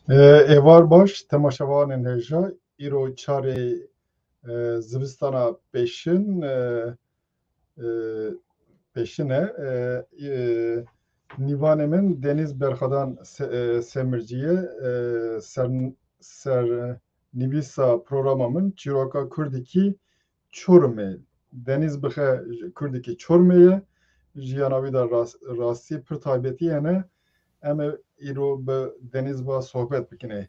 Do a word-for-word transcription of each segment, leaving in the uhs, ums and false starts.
Êvar baş, temaşevanên hêja, îro çarê, e, zivistana pêşin, e, e, pêşin e, e, e, nîvanê min Deniz Berxadan Se-, e, Semircî ye, e, ser, ser nivîsa programa min çîroka kurdekî Çorumê. Deniz bixe kurdekî Çorumê ye. Jiyana wî de ras-, rastî pir taybetî hene. Em ê îro bi Deniz va sohbet bikinê.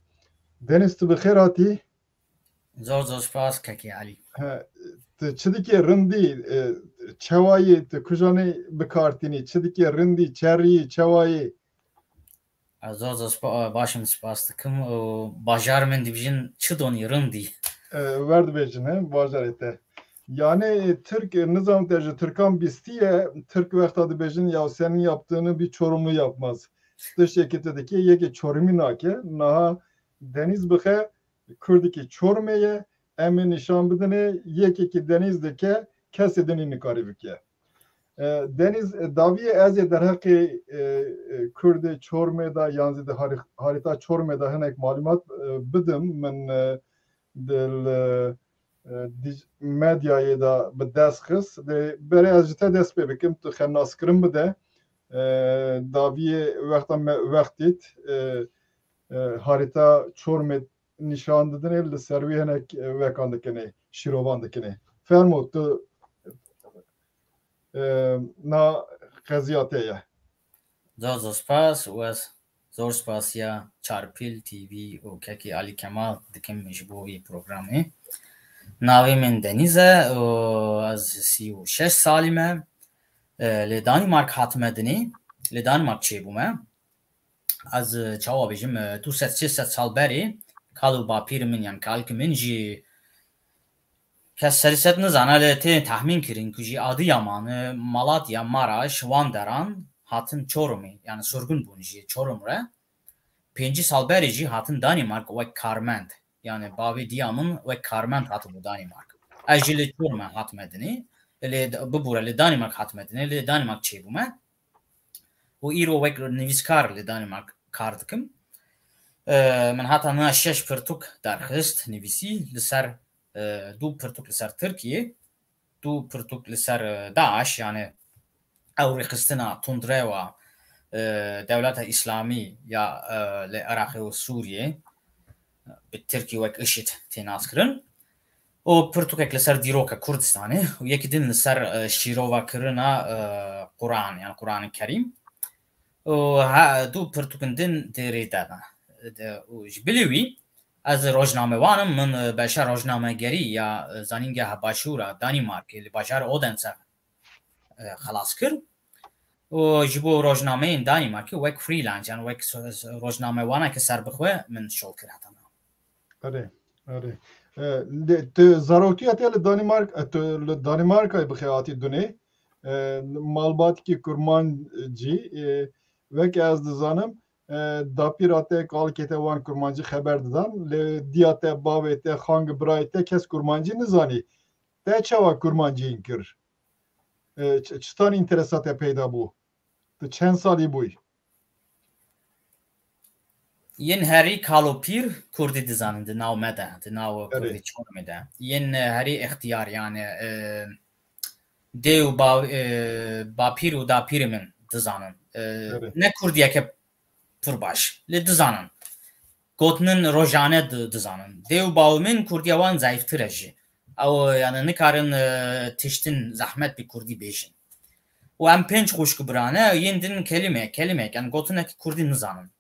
Deniz, tu bi xêr hatî? Zor zor spas kekê Elî. He, tu çi dikê rindî, e, çewayî, tu kujanê bikartînî, çi dikê rindî, çerî, çewayî? Ez zor zor spa-, baş im, spas dikim. Û bajar min dibijin çi donî rindî? E, wer dibêjin, he, bajarê te. Yani Tirk, e, nizam te ji Tirkan bîstiye, Tirk wexta dibêjin ya senin yaptığını bir Çorumlu yapmaz. Tiştekî tu dikê, yekê Çorumî nake. Niha Deniz bixe, kurdekî Çorumê ye, em ê nîşan bidinê, yekekî Deniz dike, kesê dinî nikarî bike. E, Deniz, e, daviyê ez ê derheqê, e, e, Kurdê Çorumê de yan zî di harî-, harîta Çorumê de hinek malûmat, e, bidim. Min, e, di, e, e, dij-, medyayê de bi dest xist. Lê berê ez ji te dest pê bikim, tu xenaskirin bide. E, daviyê wexta me wext dît, e, e, harîta Çorumê nîşan didinê, li ser wî hinek, e, wekan dikinê, şîrovan dikinê. Fermo, tu, e, na qeziya te ye. Zor zor spas û ez zor spasiya Çarpîl T V û kekî Alî Kemal dikim ji bo vî programê. Navê min Deniz e û ez sî û şeş salî me. E, li Danîmark hatime dinê, li Danîmark çêbûme. Ez, e, çawa bêjim, e, tu sed çê sed sal berê kal û bapîr min, yan kalkî min jî kes serî sed nizane, lê tê tehmîn kirin ku jî Adiyaman, e, Malatya, Maraş, wan deran hatin Çorumê, yani surgun bûn jî Çorum re. Pêncî sal berê jî hatin Danîmark wek karmend. Yani bavê diya min wek karmend hatibû Danîmark. Ez jî li Çorumê hatime dinê. Lê d-, bibûre li Danîmark hatime dinê, li Danîmark çêbûme. Û îro wek nivîskar li Danîmark kar dikim. E, min heta niha şeş pirtûk derxist, nivîsî li ser, e, du pirtûk li ser Tirkiyê, du pirtûk li ser, e, DAIŞ, yani ew rêxistina tundrewa, e, Dewleta Îslamî ya, e, li Iraqê û Sûriyê, bi Tirkî wek IŞİD tê naskirin. û pirtûkek li ser dîroka Kurdistanê û yekî din li ser, e, şîrovakirina, e, Quran, yani Quranê Kerîm. Û ha, du pirtûkin din di rê de ne. De, û ji bilî wî, ez rojnamewan im, min, e, beşa rojnamegerî ya, e, Zanîngeha Başûra Danîmarkê li bajarê Odense, e, xelas kir. Û ji bo rojnameyên Danîmarkê wek freelance, yani wek so-, so-, rojnamewaneke serbixwe min şol kir heta niha. Erê, erê. E, de, tu zaroktiya te li Danîmark-, e, tu li Danîmarkayê bixê hatî dunê. E, malbatekî kurmancî, e, wek ez dizanim, e, dapîra te, kalikê te wan kurmancî xeber didan. Lê diya te, bavê te, xang birayê te kes kurmancî nizanî. Te çawa kurmancî hîn kir? E, ç-, çitan înteresa te peyda bû? Tu çend salî bûy? Yên herî kal û pîr kurdî dizanin di nav me de, di nav Erê. Kurdî Çorumê de. Yên, e, herî extiyar, yani, e, dê û ba-, e, bapîr û dapîrê min dizanin. E, Erê. Ne kurdiyeke pir baş, lê dizanin. Gotinên rojane di-, dizanin. Dê û bawê min kurdiya wan zayîftir e jî. Ew, yani, nikarin, e, tiştin zehmet bi kurdî bêjin. Û em pênc xwişk bira ne, yên din kelîme, kelîmek, yani gotinek kurdî nizanin.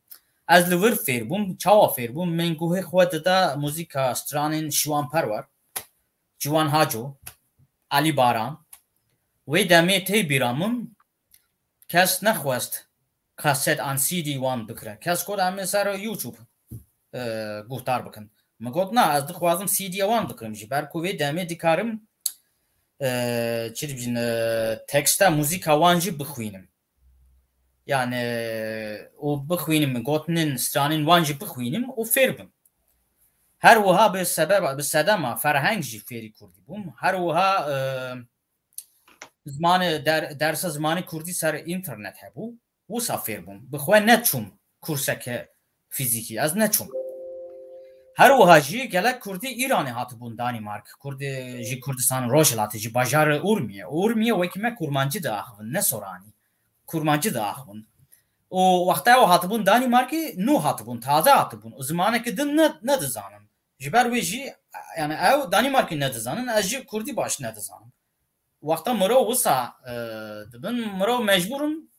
Ez li wir fêr bûm, çawa fêr bûm? Min guhê xwe dida muzîka stranên Şiwan Perwer, Ciwan Haco, Elî Baran. Wê demê tê bîra min, kes nexwest kaset an C D wan bikire. Kes got, "Em ê ser YouTube, e, guhdar bikin." Min got, "Na, ez dixwazim C D wan bikirim jî. Ber ku vê demê dikarim, e, çi dibêjin, e, teksta muzîka wan jî bixwînim. Yani, û bixwînim, gotinên stranên wan jî bixwînim û fêr bim." Her wiha bi sebeba, bi sedema ferheng jî fêrî kurdî bûm. Her wiha, e, zimanê der-, dersa zimanê kurdî ser înternet hebû. Wisa fêr bûm. Bi xwe neçûm kurseke fîzîkî. Ez neçûm. Her wiha jî gelek Kurdî Îranê hatibûn Danîmark. Kurdî jî Kurdistan Rojhilatê, jî bajarê Urmiyê. Urmiyê wekî me Kurmancî diaxivin, ne Soranî. Kurmancî diaxivin. Û wexta ew hatibûn Danîmarkê, nû hatibûn, taze hatibûn. Û zimanekî din ne, nedizanin. Ji ber wê jî, yani ew Danîmarkî nedizanin, ez jî Kurdî baş nedizanim. Wexta mirov wisa, e, dibin, mirov mecbûr in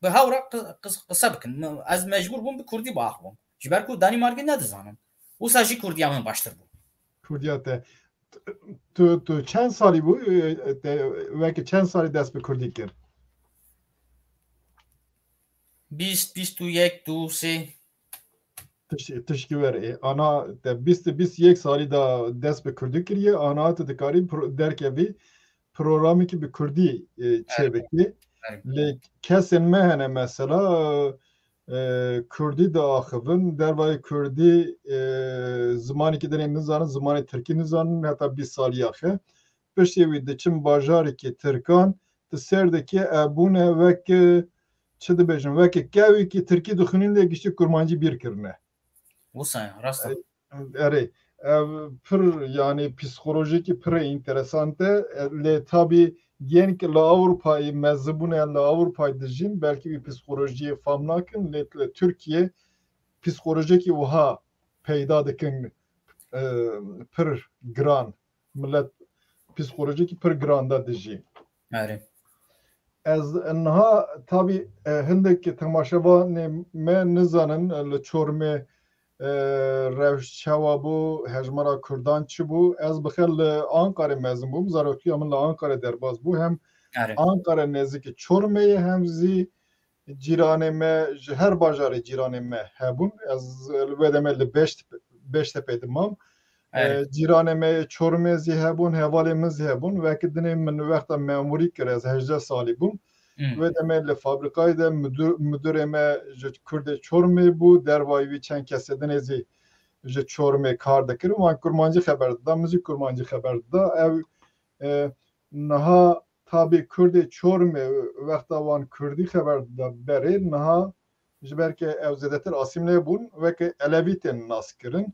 bi hev re qi-, qis-, qise bikin. Mi-, ez mecbûr bûm bi Kurdî biaxivim. Ji ber ku Danîmarkê nedizanim. Wisa jî Kurdiya min baştir bû. Kurdiya te. Tu, tu çend salî bû? E, te, weke çend salî dest bi Kurdî kir? Bîst, bîst û yek, du, sê. Tiş-, tişkî were. E, ana te bîst, bîst û yek salî de dest bi Kurdî kiriye. Ana tu dikarî pro-, derkevî programekî bi Kurdî, e, çêbikî. Evet. Lê kesên me hene mesela, e, Kurdî diaxivin, dervayê Kurdî, e, zimanekî dinê nizanin, zimanê Tirkî nizanin, heta bîst saliya xe. Piştî wî diçin bajarekî Tirkan, di ser dikê ebûne wek, e, çi dibêjin, wekî kewekî Tirkî dixwînin lê giştî Kurmancî bîr kirine. Wisa ye, rast e. E, erê, ev pir, yani, psîkolojîkî pir înteresant e. E, lê tabî yên ki li Ewropayê mezin bûne, li Ewropayê dijîn, belkî wî psîkolojiyê fam nakin, lê li Tirkiye psîkolojiyekî wiha peyda dikin, e, pir giran. Millet psîkolojîkî pir giran de dijî. Erê. Ez niha tabî, e, hindek temaşevanê me nizanin, e, li Çormê, e, rewş çawa bû, hejmara Kurdan çi bû. Ez bi xêr li Ankarê mezin bûm, zaroktiya min li Ankarê derbas bû. Hem Erê. Ankara nêzîkî Çormê ye, hem zî cîranê me, ji her bajarê cîranê me hebûn. Ez li wê demê li Beşt-, Beştepê dimam. Erê. E, cîranê me yê Çorumê zî hebûn, hevalê min zî hebûn. Wekî dinê min wexta memurî kir, ez hejdeh salî bûm. Hmm. Wê demê li fabrîkayê de müdür, müdürê me ji Kurdê Çorumê bû, dervayî wî çend kesê dinê zî ji Çorumê kar dikir. Wan kurmancî xeber dida, min zî kurmancî xeber dida. Ew, e, niha tabî Kurdê Çorumê wexta wan kurdî xeber dida berê, niha ji ber ke ew zêdetir asîmle bûn, weke Elevî tên nas kirin.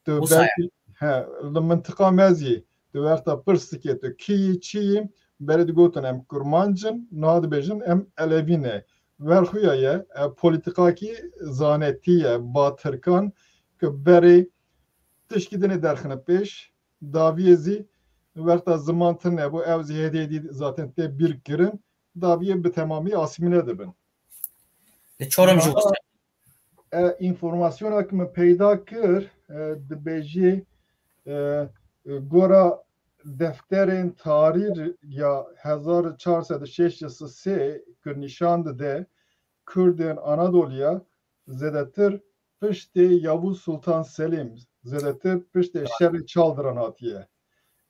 Tu Wisa ye. Belkî, he, li mintiqa me zî, tu wexta pirs dikê tu kî yî, çi yî, berê digotin em kurmanc in, niha dibêjin em Elevî ne. Ver xuya ye, ev polîtîkakî zanetî ye, ba Tirkan, ke berê tişkî dinê derxine pêş, dawiyê zî wexta ziman tune bû, ew zî hêdî hêdî zaten tê bîr kirin, dawiyê bi temamî asîmîle dibin. Li Çorum jî Niha, wisa. E, înformasyona ku min peyda kir, e, dibêjî, e, e, gora defterên tarîr ya hezar çar sed û şêst û sê ku nîşan dide Kurdên Anadoliya zêdetir piştê Yavuz Sultan Selîm, zêdetir piştê şerê Çaldiran hatiye.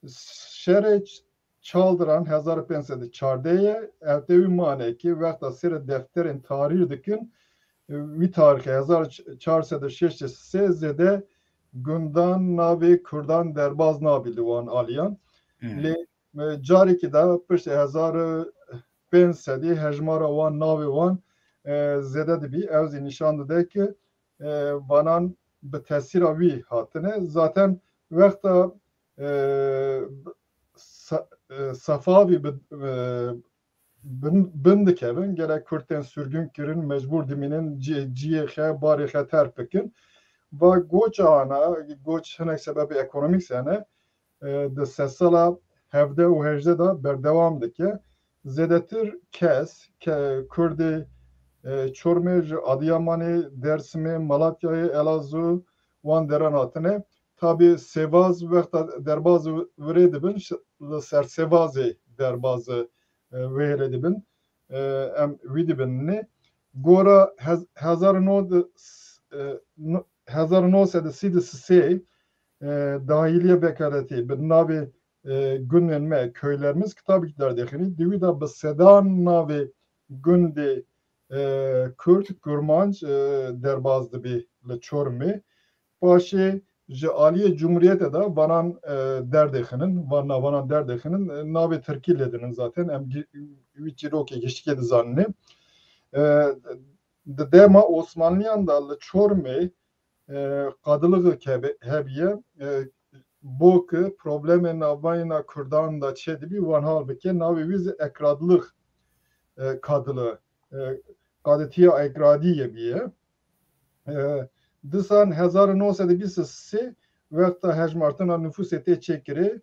Şerê Ç-, Çaldiran hezar û pênc sed û çardeh ye, ev tê wî mane ki wexta sêre defterên tarîr dikin, wî tarîxê hezar çar sed û şêst û sê zêde gundan navê Kurdan derbaz nabî li wan aliyan. Hmm. Lê, e, carekî de piştî hezar û pênc sedî hejmara wan, navê wan, e, zêde dibî. Ew zî nîşan dide ki, e, vanan bi tesîra wî hatine. Zaten wexta, e, Sa-, e, Sefavî bi, e, bin, bin dikevin, gelek Kurd tên sürgün kirin, mecbûr dimînin, cî-, ciyê xe, barê xe terk bikin. Va goça ana, goç hinek sebebê ekonomîk sene, e, di sedsala hevdeh û hejdeh de berdewam dike. Zêdetir kes, ke-, Kurdê, e, Çormê, ji Adiyamanê, Dersimê, Malatyayê, Elazû, wan deran hatine. Tabî sêvaz wexta derbaz virê dibin, ş-, li ser sêvazê derbaz, e, wêrê dibin. E, em wî dibin ne. Gora hez-, hezar û nod, e, no-, hezar û nod sed û sî û sê, e, dahiliye vekaletî bi navê, e, gundên me, köylerimiz kitabekî derdêxînî. Di wî de bi sedan navê gundê, e, Kurd, Kurmanc, e, derbaz dibî li Çorumê. Paşê ji aliyê Cumhuriyetê de vanan, e, derdêxinin, van navanan derdêxinin, e, navê Tirkî lê dinin zaten. Em gi-, wî çîrokê giştikê dizanin. E, Di dema Osmanliyan de li Çormê, e, qadilixik hebe-, hebiye, e, bo ki problemê navbayna Kurdan de çêdibî, wan hal bike, navê wî zî Ekradlix, e, kadili, e, qadetiya Ekradiyê biye. E, disan hezar û neh sed û bîst û sê wexta hejmartina nufusê tê çêkirê,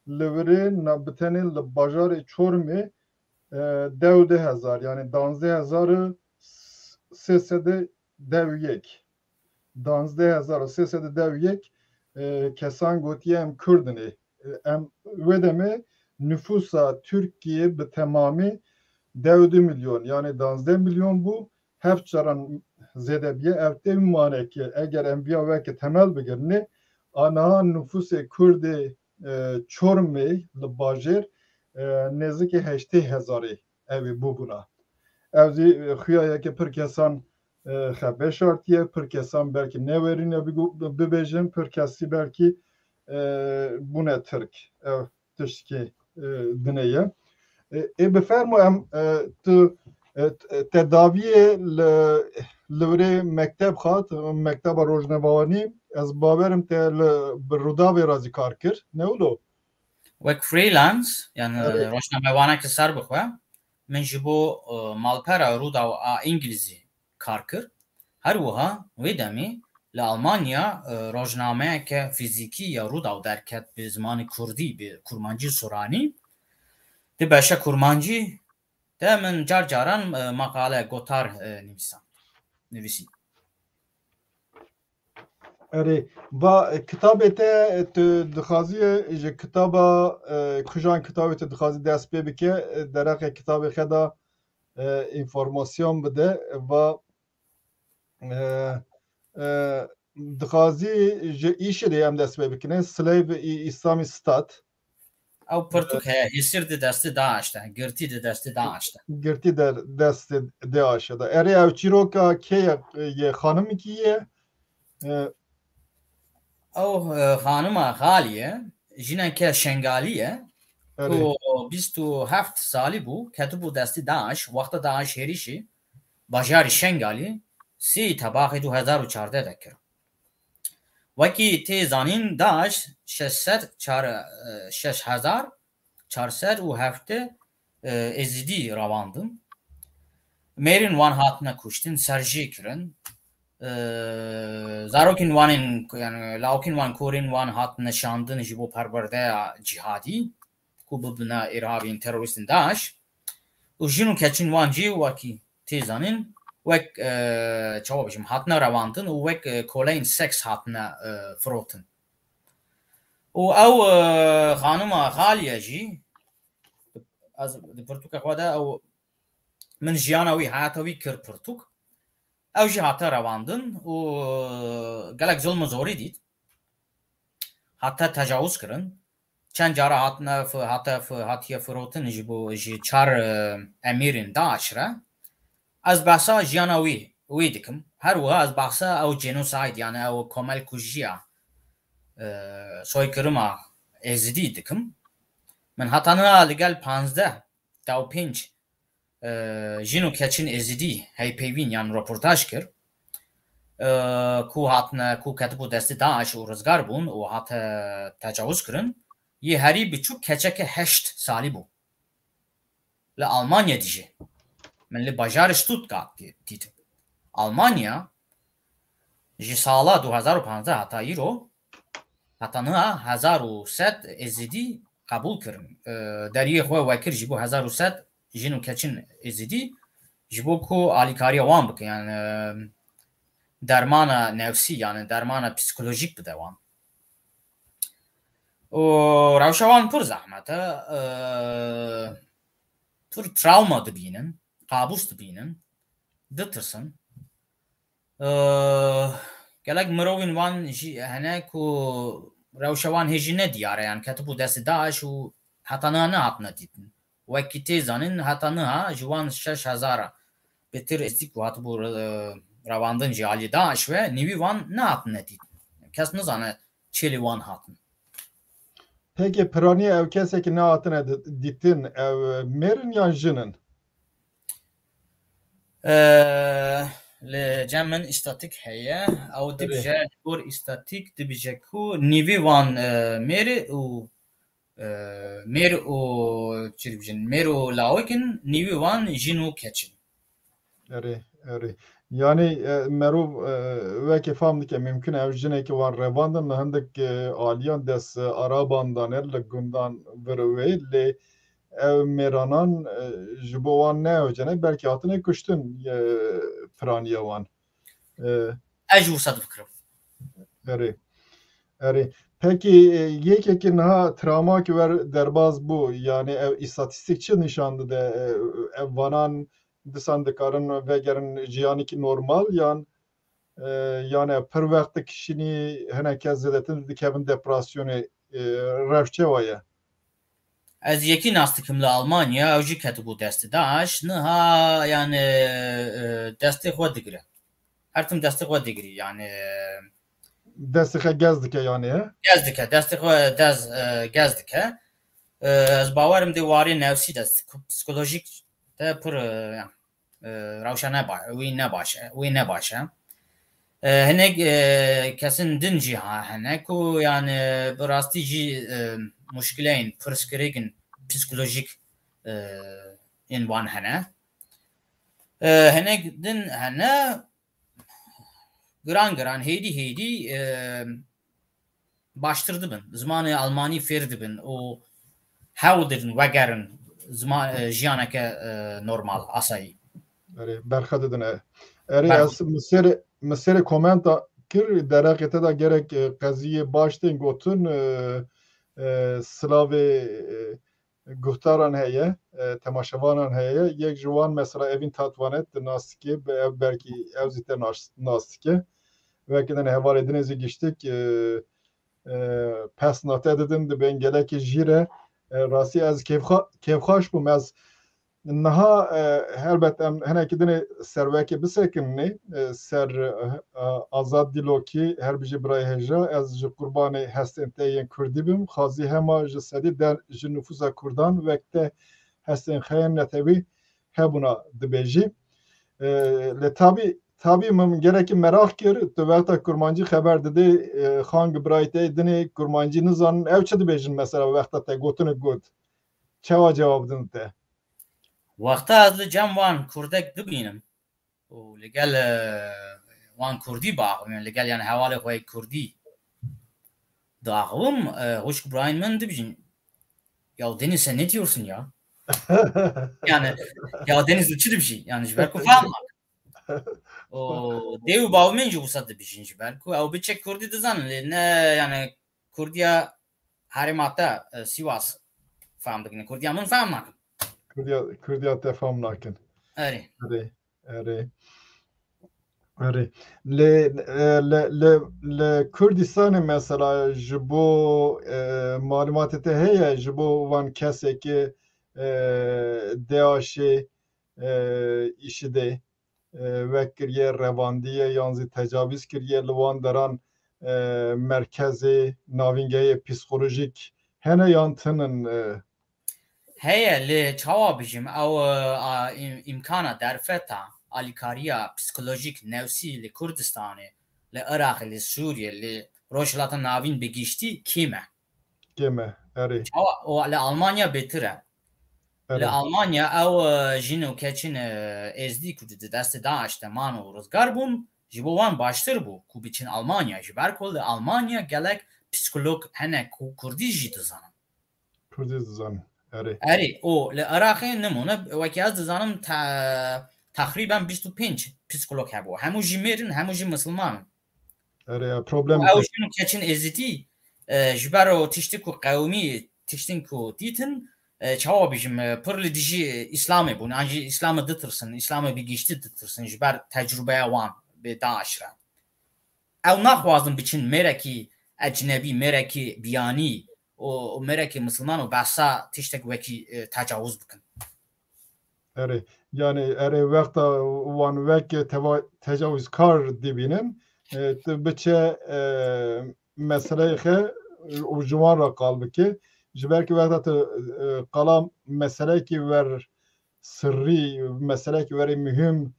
li virê na-, bi tenê li bajarê Çormê, e, dew du hezar, yani danzdeh hezar û sê sed û dew yek. Danzdeh hezar û sê sed û dew yek, e, kesan gotiye em Kurd in ê. E, em wê demê nüfusa Tirkiye bi temamî dew du milyon, yani danzdeh milyon bû, heft caran zêde biye. Ev tê manekê, eger em viya weke temel bigirinê, aniha nüfusê Kurdê, e, Çormê li bajêr, e, nêzikê heştê hezarê ew ê bûbûna. Ev zî, e, xuya ye ke pir kesan, e, xwe veşartiye, pir kesan belkî newerîne bigo-, bibêjin, pir kesî belkî, e, bûne Tirk. Ev tiştekî, e, dinê ye. E, ê bifermo em, e, tu, e, t-, e, te daviyê li, li virê mekteb xat, mekteba rojnamevanî, ez bawerim te li, bi Rûdawê re zî kar kir, ne wilo? Wek freelance, yani Evet. rojnamevanekî ser bixwe, min ji bo, e, malpera Rûdaw a Îngilîzî kar kir. Her wiha wê demê li Almanya, e, rojnameyeke fîzîkî ya Rûdaw derket bi zimanê kurdî, bi kurmancî û soranî. Di beşa kurmancî de min car caran, e, maqale, gotar, e, nivîsand, nivîsî. Erê, va, e, kitabê te, e, tu dixwazî, e, ji kitaba, e, kujan kitabê tu dixwazî dest pê bike, e, dereqê kitabê xe de, e, înformasyon bide, e, va, e, e, dixwazî ji îşê de em dest pê bikine, Slave i-, Islamic State. Ew pirtûk heye, hêsir di destê DAIŞ de, girtî di destê DAIŞ de. Girtî de destê DAIŞ de. Erê, ew çîroka kê ye, yê xanimekî ye? E, Ew, e, xanima Xalî ye, jineke Şengalî ye. Erê. Ku bîst û heft salî bû, ketibû destî DAIŞ, wexta DAIŞ hêrişî bajarî Şengalî sê Tebaxê du hezar û çardeh de kir. Wekî tê zanîn, DAIŞ şeş sed çar, e, şeş hezar çar sed û hevdeh, e, Êzidî revandin. Mêrên wan hatine kuştin, serjê kirin. E, zarokên wan ên, yani lawkên wan, korên wan hatine şandin ji bo perwerdeya cîhadî, ku bibine îrhabîn, terorîstên DAIŞ. Û jin û keçin wan jî wekî tê zanîn, wek, e, çawa bijim, hatine revandin û wek, e, koleyên seks hatine, e, firotin. Û ew, e, xanima Xaliye jî, ez di pirtûka xwe de ew, min jiyana wî, heyata wî kir pirtûk. Ew jî hate revandin û gelek zilm û zorî dît. Hate tecawuz kirin. Çend cara hatine fi-, hate fi-, hatiye firotin ji bo, ji çar, e, emîrên DAIŞ re. Ez behsa jiyana wî, wî dikim. Her wiha ez behsa ew genocide, yani ew komelkujiya, e, soykirima Êzidî dikim. Min heta niha li gel panzdeh, dew pênc, e, jin û keçin Êzidî heypeyvîn yan roportaj kir, e, ku hatine, ku ketibû destê DAIŞ û rizgar bûn û hate tecawuz kirin. Yê herî biçûk keçeke heşt salî bû. Li Almanya dijî. Min li bajarê Stuttgart dî-, dît. Almanya ji sala du hezar û panzdeh heta îro, heta niha hezar û sed Êzidî qebûl kirin. E, deriyê xwe wekir ji bo hezar û sed jin û keçin Êzidî, ji bo ku alîkariya wan bike, yani, e, dermana nefsî, yani dermana psîkolojîk bide wan. Û rewşa wan pir zehmet e. E, pir travma dibînin, kabûs dibînin, ditirsin. E, gelek mirovên wan jî hene ku rewşa wan hê jî ne diyar e, yani ketibû destê DAIŞ û heta niha nehatine dîtin. Wekî tê zanîn, heta niha ji wan şeş hezar bêtir Êzidî ku hatibû re-, revandin ji alî DAIŞ ve, nîvî wan nehatine dîtin. Kes nizane çêlê wan hatin. Peki, piranî ew kesê ki nehatine di-, dîtin, ew mêr in yan jin in? E, Li cem min îstatik heye. Ew dibije, ji gor îstatik dibije ku nîvî wan, e, mêr û, e, mêr û, çi dibijin, mêr û lawik in, nîvî wan jin û keç in. Erê, erê. Yanî, e, merov, e, wekî fam dike, mimkun e ew jinekî wan revandin, li hindik, e, aliyan dest, e, Araban dane, li gundan vir û wê, lê ev mêranan, e, ji bo wan ne ew cene, belkî hatine kuştin, e, piraniya wan. E, Ez jî wisa difikirim. Erê. Erê. Pekî, e, yekekî niha travmakî wer derbas bû, yanî ev îstatîstîk çi nîşan dide? E, ev vanan disan dikarin vegerin jiyanekî normal yan, e, yanî pir wext dikişînî, hinek kes zêdetir dikevin depresyonê, e, rewş çawa ye? Ez yekî nas dikim li Almanya, ew jî ketibû destê DAIŞ. Niha, yani, e, destê xwe digire. Her tim destê xwe digirî, yani, e, Destê xwe gez dike, yani, he? Gez dike, destê xwe dez, e, gez dike. E, ez bawerim dê warê nefsî de, psikolojik de pir, e, e, rewşa ne ba-, wî ne baş e, wî ne baş e. E, hinek, e, kesin din jî ha hene ku, yani, bi rastî jî, e, muşkileyên pirsgirêk in psikolojik, e, yên wan hene. E, hinek din hene, giran giran, hêdî hêdî, e, baştir dibin. Zimanê almanî fêr dibin û hewl didin wegerin zima-, e, jiyaneke, e, normal, asayî. Erê, berxe didin, e. Erê, Berxe. ez min serê, min serê komenta kir, derheqê te de gerek, e, qeziyê baş tên gotin, e, e, silavê, e, guhdaran heye, e, temaşevanan heye. Yek ji wan mesela Evîn Tatvanet, tu nas dikê, be-, ev belkî ew zî te nas, nas dike. Wekî din hevalê din ê zî giştik, e, e, pesna te didin, dibên gelekî jîr e. E, rastî ez kêfxa-, kêfxweş bûm. Ez niha, e, helbet em hinekî dinê ser wekê bisekinî, e, ser, e, Azad Dîlokî, her bijî birayê hêja, ez ji qurbanê hestên te yên kurdî bim. Xwazî hema ji sedî der ji nifûsa kurdan wek te hestên xeyên netewî hebûna dibêjî. E, lê tabî, tabî min gelekî meraq kir, tu wexta kurmancî xeber didê, e, xang birayê te dinê kurmancî nizanin, ew çi dibêjin mesela wexta te gotinik got? Çawa cewab din te? Wexta ez li cem wan kurdek bibînim û li gel, e, wan kurdî biaxivim, li gel, yani, hevalê xwe yê kurdî diaxivim, e, xwişk birayên min dibijin, "Ya Deniz, sen ne diyorsun ya?" Yani, "Ya Deniz, tu çi dibijî?" Yani, ji ber ku fam nakin. Û dê û bavê min jî wisa dibijin, ji ber ku ew biçek kurdî dizanin, lê ne, yani, kurdiya herêma te, e, Sivas fam dikin, kurdiya min fam nakin. Kurdiya, kurdiya te fam nakin. Erê. Erê, erê. Erê. Lê, e, li, li, li Kurdistanê mesela ji bo, e, malûmatê te heye, ji bo wan kesekî, e, DAIŞê, e, IŞİDê, e, wek kiriye, revandiye yan zî tecavîz kiriye li wan deran, e, merkezê, navîngehê psîkolojîk hene yan tinin, e? Heye, lê çawa bijim, ew, e, a, im-, îmkana derfeta alîkariya psîkolojîk, nefsî li Kurdistanê, li Iraqê, li Sûriyê, li Rojhilata Navîn bi giştî kêm e. Kêm e, erê. Çawa? O li Almanya bêtir e. Li Erê. Almanya ew, e, jin û keçin, e, êzdî ku di destê DAIŞ de man û rizgar bûn, ji bo wan baştir bû ku biçin Almanya, ji ber ku li Almanya gelek psîkolog hene ku kurdî jî dizanin. Kurdî dizanin. Erê. Erê, û li Iraqê nimûne, wekî ez dizanim, te-, teqrîben bîst û pênc psîkolog hebû. Hemû jî mêr in, hemû jî misilman in. Erê, ya, problem Û ew te- jin û keçin êzidî, e, ji ber o tiştî ku qewimî, tiştên ku dîtin, e, çawa bijim, e, pir li dijî Îslamê bûn. An jî Îslamê ditirsin, Îslamê bi giştî ditirsin, ji ber tecrûbeya wan bi DAIŞ re. Ew naxwazin biçin mêrekî ecnebî, mêrekî biyanî û, û mêrekî misilman û behsa tiştek wekî, e, tecawuz bikin. Erê, yani erê wexta wan wek teva-, tecawizkar dibînin, e, tu biçe, e, meseleyê xe û ji wan re qal bike. Ji ber ku wexta tu, e, qala meseleyekî wer sirrî, meseleyekî werê muhîm,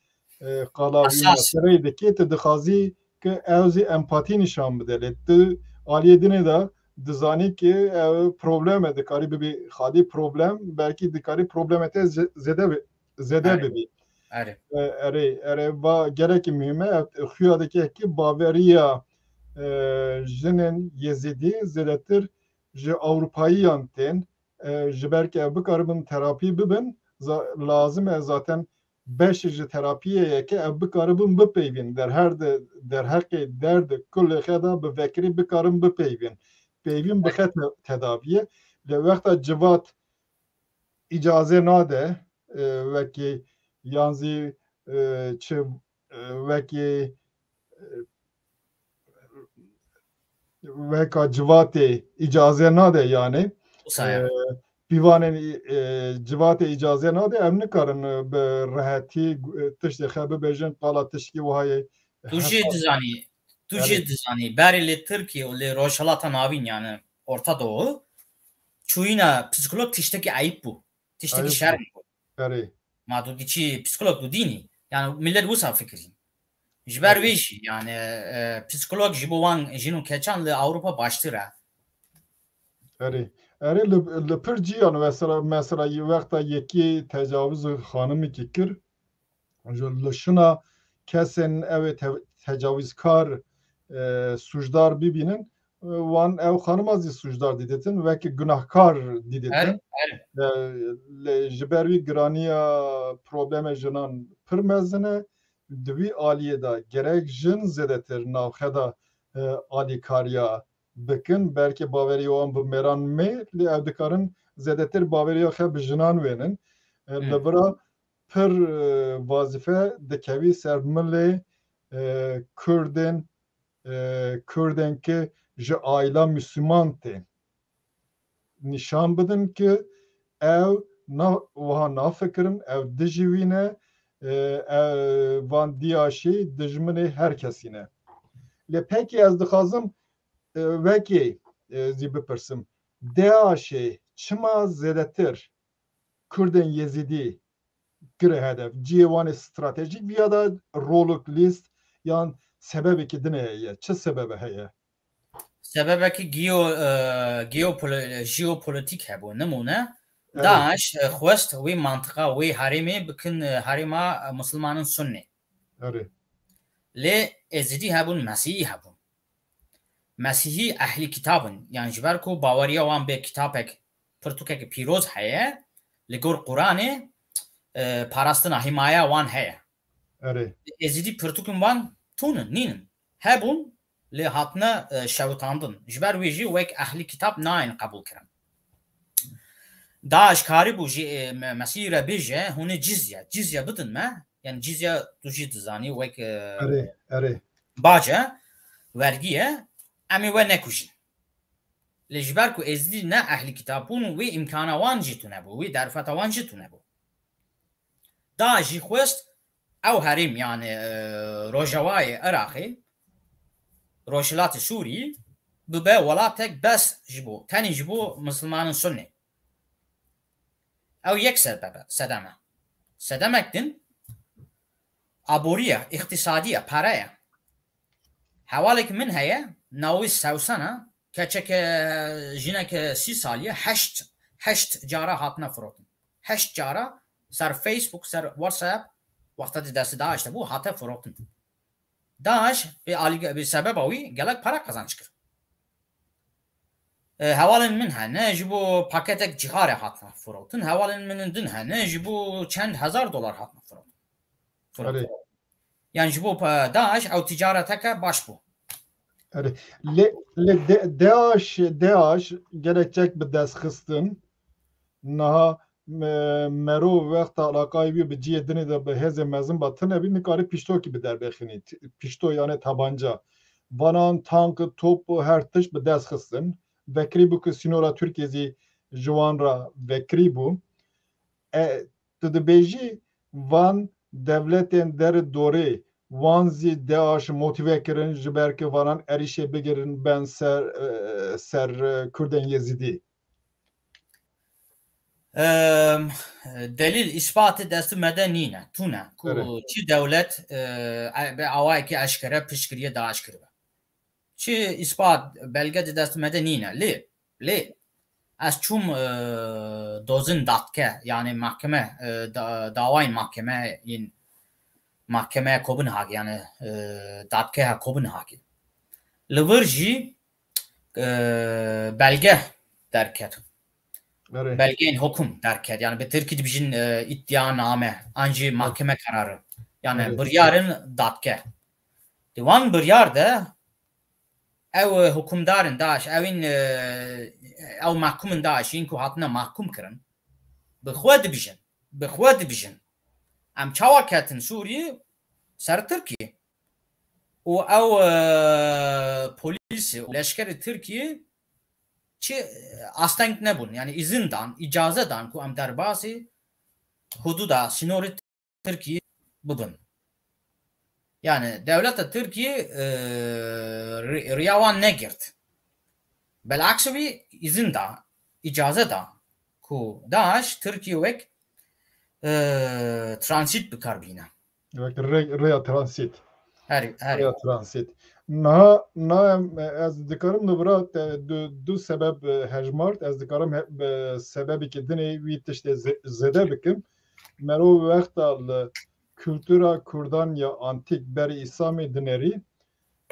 e, qala wî meseleyê dikê, tu dixwazî ki ew zî empatî nîşan bide. Lê tu aliyê dinê de dizanî ki ew problem e, dikarî bibî xalî problem, belkî dikarî problemê te ze-, zêde bi-, zêde bibî. Erê. E, erê, erê, va gelekî muhîm e. Ev xuya dike ki baveriya, e, jinên Yezîdî zêdetir ji Ewropayiyan tên, e, ji ber ke ev bikaribin terapî bibin, za-, lazim e zaten beşê ji terapiyê ye ke ev bikaribin bipeyvîn. Der her de, derheqê derd kulê xe de bi vekirî bikarin bipeyvîn. Peyvîn bi xe te-, tedaviyê. Lê wexta civat îcaze nade, e, wekî yan zî, e, çi, e, wekî, e, weka civatê îcaze nade yani. Wisa ye. E, pîvanên, e, civatê îcaze nade, em nikarin, e, bi rehetî, e, tiştê xe bibêjin, qala tişkî wiha ye. Tu jî dizanî, tu jî dizanî, berê li Tirkiye û li Rojhilata Navîn yani Orta Doğu, çûyîna psîkolog tiştekî eyîb bû. Tiştekî şerm bû. Erê. Ma tu diçî psîkolog tu dînî. Yani millet wisa fikirî. Ji ber wê jî yani, e, psîkolog ji bo wan jin û keçan li Ewropa baştir e. Erê. Erê li, li pir ciyan mesela, mesela wexta yekî tecawiz xanimekî kir, ji li şuna kesên ew ê te-, tecawizkar, e, sûcdar bibînin, e, wan ew xanima zî sûcdar dîditin, wekî gunahkar dîditin. Erê, erê. E, lê ji ber wî giraniya problemê jinan pir mezin e. Di wî aliyê de gerek jin zêdetir navxwe de, e, alîkariya bikin. Belkî baveriya wan bi mêran mê, lê ew dikarin zêdetir baveriya xe bi jinan wênin. E, Hı. Li vira pir, e, vazife dikevî ser milê, e, Kurdên, e, Kurdên ki ji aîla Müslüman tên. Nîşan bidin ki ew na-, wiha nafikirin, ew dijî wî ne, e, ew van DAIŞ'î dijminê her kesî ne. Lê pekî ez dixwazim, e, wekî, e, zî bipirsim. DAIŞ'ê çima zêdetir Kurdên Yezîdî kire hedef? Cihê wan ê stratejîk viya de rolek lîst yan sebebekî din heye? Çi sebebe heye? Sebebekî geo-, e, geopoli-, jeopolitîk hebû. Nimûne, Evet. DAIŞ, e, xwest wê mantiqa, wê herêmê bikin, e, herêma, e, Musulmanên Sunnî. Evet. Lê Êzidî hebûn, Mesîhî hebûn. Mesîhî ehlî kitab in. Yan ji ber ku baweriya wan bê kitabek, pirtûkek pîroz heye, li gor Quranê, e, parastina, hîmaya wan heye. Erê. Êzidî pirtûkên wan tûn in, nîn in. Hebûn, lê hatine, e, şewitandin. Ji ber wê jî wek ehlî kitab nayên qebûl kirin. DAIŞ karîbû jî, e, me-, Mesîhî re bêje, hûn ê cizye, cizye bidin me. Yani cizye tu jî dizanî wek, e, Erê, erê. bac e, wergî ye. Em ê we nekujin. Lê ji ber ku Êzidî ne ehlî kitab bûn, wê îmkana wan jî tune bû, wê derfeta wan jî tune bû. DAIŞ jî xwest ew herêm, yani, e, rojavayê Iraqê, Rojhilatê Sûrî, bibe welatek bes ji bo, tenê ji bo Misilmanên Sunnê. Ew yek sebeb e, sedem e. Sedemek din, aborî ye, îqtîsadî ye, pere ye. Hevalek min heye, navê Sewsen e, keçeke, jineke sî salî ye, heşt, heşt cara hatine firotin. Heşt cara ser Facebook, ser WhatsApp, wexta di destê DAIŞ de bû, hate firotin. DAIŞ bi alî-, bi sebeba wî gelek para qazanç kir. E, hevalên min hene, ji bo paketek cixarê hatine firotin. Hevalên min din hene, ji bo çend hezar dolar hatine firotin. Firotin. Erê. Yani ji bo pa-, DAIŞ ew ticareteke baş bû. Erê. Lê, lê de-, DAIŞ, DAIŞ gelek çek bi dest xistin. Niha me-, merov wexta alaqayê wî bi cihê dinê de bi hêzên mezin ba tune bî, nikarî piştokî bi derbê xinî. T-, pişto yani tabanca. Vanan tank, top û her tişt bi dest xistin. Vekirî bû ku sînora Tirkiyê zî ji wan re vekirî bû. E, tu dibêjî van dewletên derê dorê wan zî DAIŞ motive kirin, ji ber ku vanan êrîşê bigirin ben ser, e, ser, e, Kurdên Yezîdî. Em, delîl, îsbatê destê me de nîne, tune. Ku Evet. çi dewlet, e, e, bi awayekî eşkere piştgiriyê DAIŞ kiribe. Çi îsbat, belge di destê me de nîne. Lê, lê ez çûm, e, dozin dadke, yani mahkeme, e, da-, dawayên mahkeme yên, mahkeme Kopenhagê, yani, e, dadgeha Kopenhagê. Li vir jî, e, belge derket. Erê. Belgeyên hukum derket. Yani bi Tirkî dibijin, e, îddianame, an jî mahkeme kararı. Yani Erê. biryarên dadge. Di wan biryar de ew, e, hukumdarên DAIŞ, ew ên, e, ew mahkumên DAIŞ yên ku hatine mahkum kirin, bi xwe dibijin, bi xwe dibijin. Em çawa ketin Sûriyê ser Tirkiyê? Û ew, e, polîsê û leşkerê Tirkiyê çi, e, asteng nebûn, yani îzin dan, îcaze dan ku em derbasî hududa, sînorê Tirkiyê bibin. Yani dewleta Tirkiyê, e, ri-, riya wan negirt. Belakse wî îzin da, îcaze da ku DAIŞ Tirkiyê wek, e, transit bi kar bîne. Wek rê-, rêya transit. Her, her. Rêya transit. Niha, niha em, ez dikarim li vira te, du, du sebeb, e, hejmart, ez dikarim he, e, sebebekî dinê wî tiştê ze-, zêde bikim. Mero wexta li kultura Kurdan ya antîk berî Îslamê dinerî,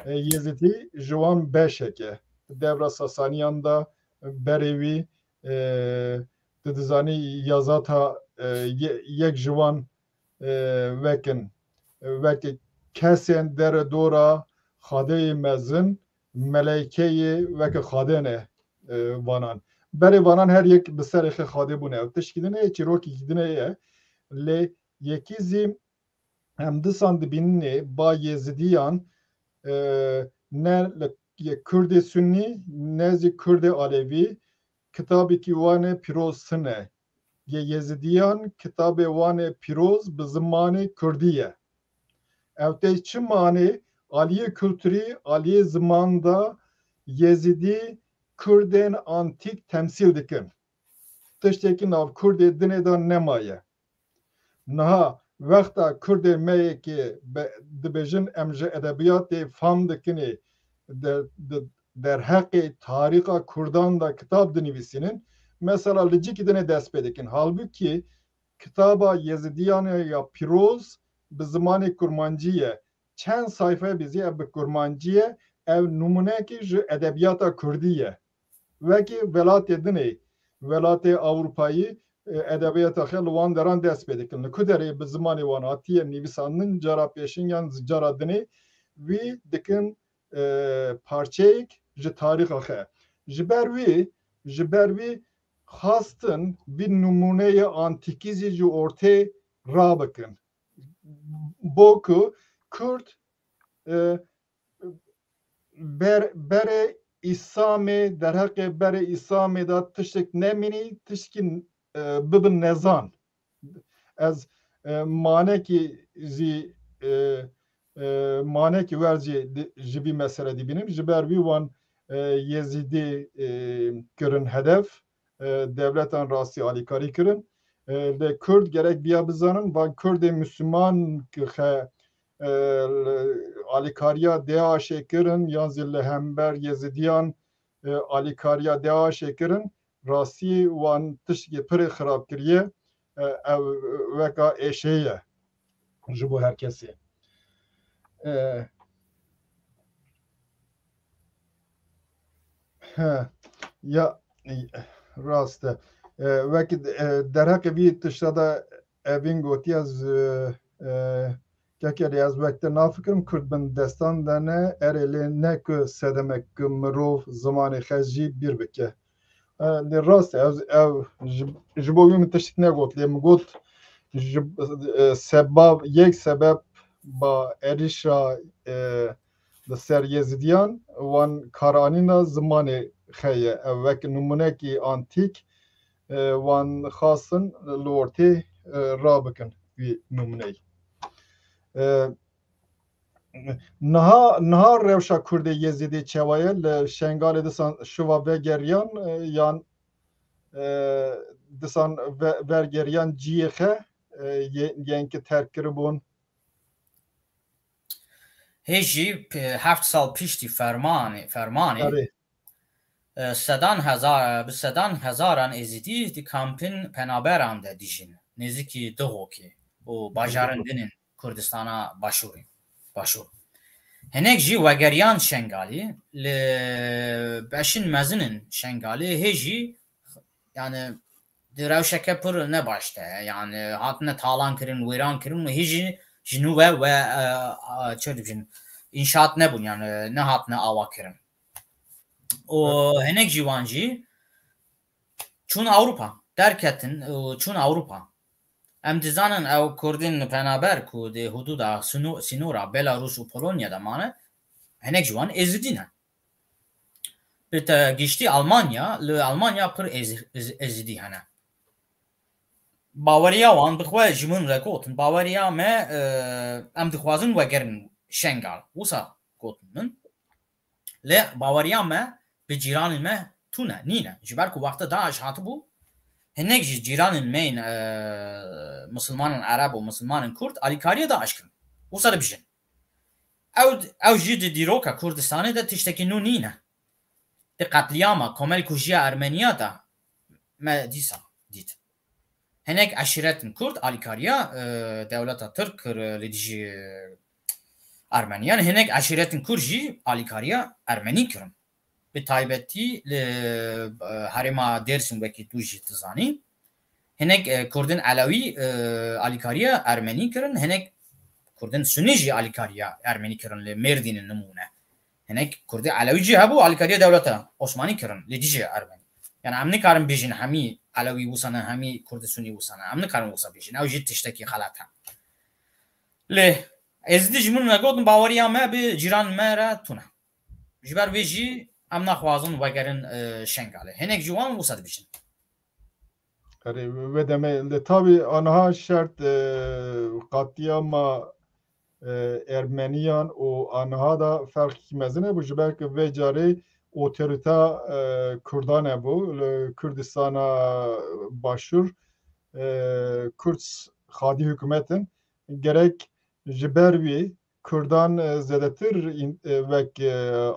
e, Yezîdî ji wan beşek e. Devra Sasaniyan de berê wî, e, tu dizanî yazata, e, ye-, yek ji wan, e, wekin, e, wekî kesên dere dora Xadeyê mezin, meleykeyê weke Xade ne, e, vanan. Berê vanan her yek bi serê xwe Xade bûne. Ev tişkî din e, çîrokekî din e. Lê yekî zî em disan dibîninê ba Yezîdiyan, e, ne li, yê Kurdê Sunnî, ne zî Kurdê Alevî, kitabekî wan ê pîroz tune. Yê Yezîdiyan kitabê wan ê pîroz bi zimanê Kurdî ye. Ew tê çi manê aliyê kulturî, aliyê ziman de Yezîdî Kurdên antîk temsîl dikin. Tiştekî nav Kurdê dinê de nemaye. Niha wexta Kurdê me yê ki be-, dibêjin em ji edebiyatê fam dikinê, de-, de-, derheqê tarîxa Kurdan de kitab dinivîsînin, mesela li cîkî dinê dest pê dikin. Halbûkî kitaba Yezîdiyan ya pîroz bi zimanê kurmancî ye. Çend sayfe bî zî ev bi kurmancî ye, ev nimûnekî ji edebiyata kurdî ye. Wekî welatê dinê, welatê Ewropayî, e, edebiyata xwe li wan deran dest pê dikin. Li ku derê bi zimanê wan hatiye nivîsandin, cara pêşin yan cara dinê, wî dikin, e, parçeyek ji tarîxa xwe. Ji ber wî, ji ber wî xastin vî nimûneyê antîkî zî ji ortê rabikin. Bo ku Kurd, e, ber-, berê Îslamê, derheqê berê Îslamê de tiştek nemînî, tişkî, e, bibin nezan. Ez, e, manekî zî, e, e, manekî wer zî di-, ji vî mesele dibînim. Ji ber vî wan, e, Yezîdî, e, kirin hedef, e, dewletan rastî alîkarî kirin. E, lê Kurd gerek biya bizanin, van Kurdê Müslüman ki xe, e, alîkariya DAIŞê kirin, yan zî li hember Yezîdiyan, e, alîkariya DAIŞê kirin, rastî wan tiştekî pirê xirab kiriye, e, ew weka êşê ye ji bo her kesê. E, he, ya, rast e. E, wekî, e, derheqê vî tişta de evîn gotî ez, e, e, kekerî ez wek te nafikirim, Kurd bin destan de ne, erê lê ne ku sedemek ku mirov zimanê xwe jî bîr bike. E, lê rast e, ev, ev ji, ji bo wî min tiştek negot, lê min got, ji, e, sebab, yek sebeb ba êrîşa, e, li ser Yezîdiyan, wan karanîna zimanê xwe ye. Ev wek nimûnekî antîk, e, wan xastin li ortê, e, rabikin wî nimûneyê. E, niha, niha rewşa Kurdê Yezîdî çawa ye? Li Şengalê disan şiva vegeriyan, e, yan, e, disan ve-, vergeriyan ciyê xe, e, yê-, yên ki terk kiribûn. Hê jî p-, heft sal piştî fermanê, fermanê, Erê. e, sedan hezar, bi sedan hezaran Êzidî di kampin penaberan de dijîn, nêzîkî Dixokê û bajarên din ên Kurdistana Başûrê, Başûr. Hinek jî wegeriyan Şengalî, li beşin mezin in Şengalî hê jî, yani, di rewşeke pir ne baş de, yani, hatine talan kirin, wêran kirin û hê jî ji nû ve, ve, e, e, çi dibêjin, înşaat nebûn, yani, nehatine ava kirin. Û hinek jî wan jî çûn Ewropa, derketin û çûn Ewropa. Em dizanin ew Kurdên penaber ku di hudûda sino-, sînora Belarus û Polonya de mane, hinek ji wan Êzidî ne. Bi te giştî Almanya, li Almanya pir Êz-, Êz-, Êzidî hene. Baweriya wan bi xwe ji min re gotin, baweriya me, e, em dixwazin wegerin Şengal. Wisa gotin min. Lê baweriya me bi cîranên me tune, nîne. Ji ber ku wexta DAIŞ hatibû, hinek ji cîranên me yên, e, misilmanên Ereb û misilmanên Kurd alîkariya DAIŞ kirin. Wisa dibêjin. Ew, ew jî di dîroka Kurdistanê de tiştekî nû nîne. Di qetlîama, komelkujiya Ermeniya de me dîsa dît. Hinek eşîretin Kurd alîkariya, e, dewleta Tirk kir, e, li dijî, e, Ermeniyan. Hinek eşîretin Kurd jî alîkariya Ermenî kirin. Bi taybetî li, e, herêma Dêrsim, wekî tu jî dizanî. Hinek, e, Kurdên Elewî, e, alîkariya Ermenî kirin. Hinek Kurdên Sunî jî alîkariya Ermenî kirin li Mêrdînê nimûne. Hinek Kurdê Elewî jî hebû, alîkariya dewleta Osmanî kirin li dijî Ermenî. Yani em nikarin bêjin hemî Elewî wisa ne, hemî Kurdê Sunî wisa ne. Em nikarin wisa bêjin. Ew jî tiştekî xelet e. Lê Êzidî ji min re gotin, baweriya me bi cîran me re tune. Ji ber vê jî em naxwazin wegerin, e, Şengalê. Hinek ji wan wisa dibêjin. Erê, ve demê li tabî aniha şert, e, qatiyama, e, Ermeniyan û aniha da ferqekî mezin hebû, ji ber ku vê carê otorîta, e, Kurdan hebû li Kurdistana Başûr, e, Kurd xadî hikûmet in. Gerek ji ber wî Kurdan, e, zêdetir în-, e, wek, e,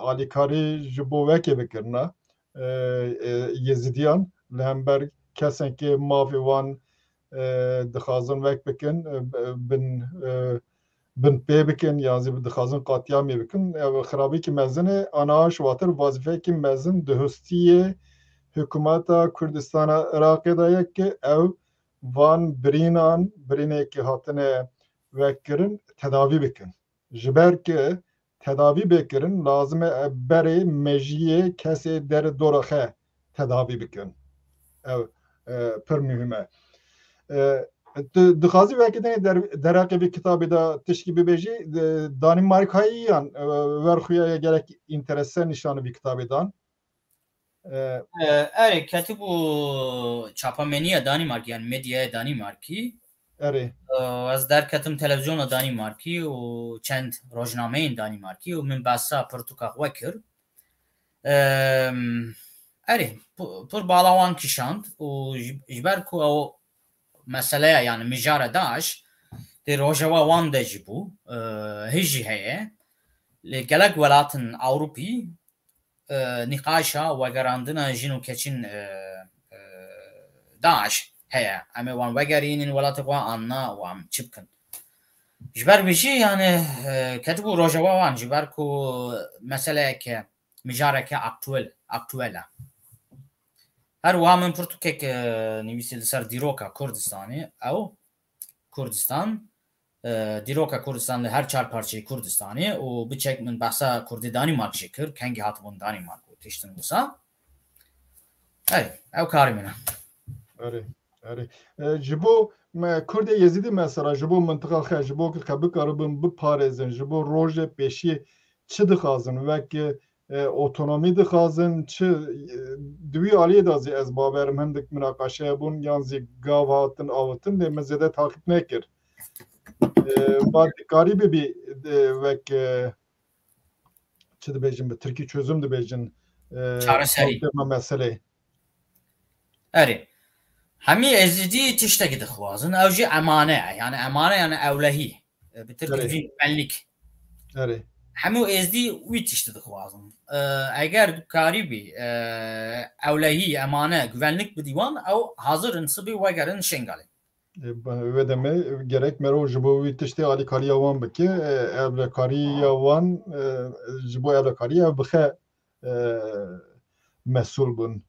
alîkarî ji bo wekê bikirina, e, e, Yezîdiyan li hember kesên ke mafê wan, e, dixwazin wek bikin, e, b-, bin, e, bin pê bikin, yan zî dixwazin qatiyamê bikin. Ev xirabîkî mezin e, aniha ji watir wazîfeyekî mezin di hustiyê hikûmeta Kurdistana Iraqê de ye ke ew van birînan, birînekî hatine wek kirin, tedavî bikin. Ji ber ku tedavî bê kirin, lazim e berê mejiyê kesê der dora xe tedavî bikin. Ev, e, pir muhîm e. E, tu dixwazî wekî dinê der-, derheqê vê kitabê de tişkî bibêjî, e, Danîmarkayî yan, e, wer xuya ye gelek înterese nîşanî vî kitabê dan. E, E, erê, ketibû çapameniya Danîmarkî, yani medyaya Danîmarkî. Erê. E, ez derketim televizyona Danîmarkî û çend rojnameyên Danîmarkî û min behsa pirtûka xwe kir. Em, erê, pu-, pir bala wan kişand û ji, ji ber ku ew meseleya, yani mijara DAIŞ di rojeva wan de jî bû, e, hê jî heye. Li gelek welatin Ewropî, e, nîqaşa wegerandina jin û keçin, e, e, DAIŞ heye. Em ê wan wegerînin welatê xwe an na û em çi bikin? Ji ber vê jî, yani, e, ketibû rojeva wan, ji ber ku meseleyeke, mijareke aktuel, aktuel e. Her wiha min pirtûkek, e, nivîsî li ser dîroka Kurdistanê, ew Kurdistan, e, dîroka Kurdistan li her çar parçeyê Kurdistanê û biçek min behsa Kurdê Danîmark jî kir, kengî hatibûn Danîmark û tiştin wisa. Erê, ew karê min e. Erê, erê. E, ji bo me, Kurdê Yezîdî mesela, ji bo mintiqa xe, ji bo ku xe bikaribin biparêzin, ji bo rojê pêşiyê çi dixwazin? Wek, e, e, otonomî dixwazin, çi, e, di wî aliyê de zî ez bawerim hindik minaqeşe hebûn, yan zî gav hatin awitin, lê min zêde taqîb nekir. E, va dikarî bibî, e, wek, e, çi dibêjin, bi tirkî çözüm dibêjin, e, Çareserî. Çareserî meselê. Erê. Hemî Êzidî tiştekî dixwazin, ew jî emane ye. Yani emane yani ewlehî. E, bi tirkî Erê. Jî benlik. Erê. Hemû Êzdî wî tiştî dixwazin. E, eger tu karîbî, e, ewlehî, emane, güvenlik bidî wan, ew hazir in sibî wegerin Şengalê. E, ba-, wê demê gerek mero ji bo wî tiştê alîkariya wan bike. E, ewlekariya wan, e, ji bo ewlekariyê ev bixe, e, mesûl bûn.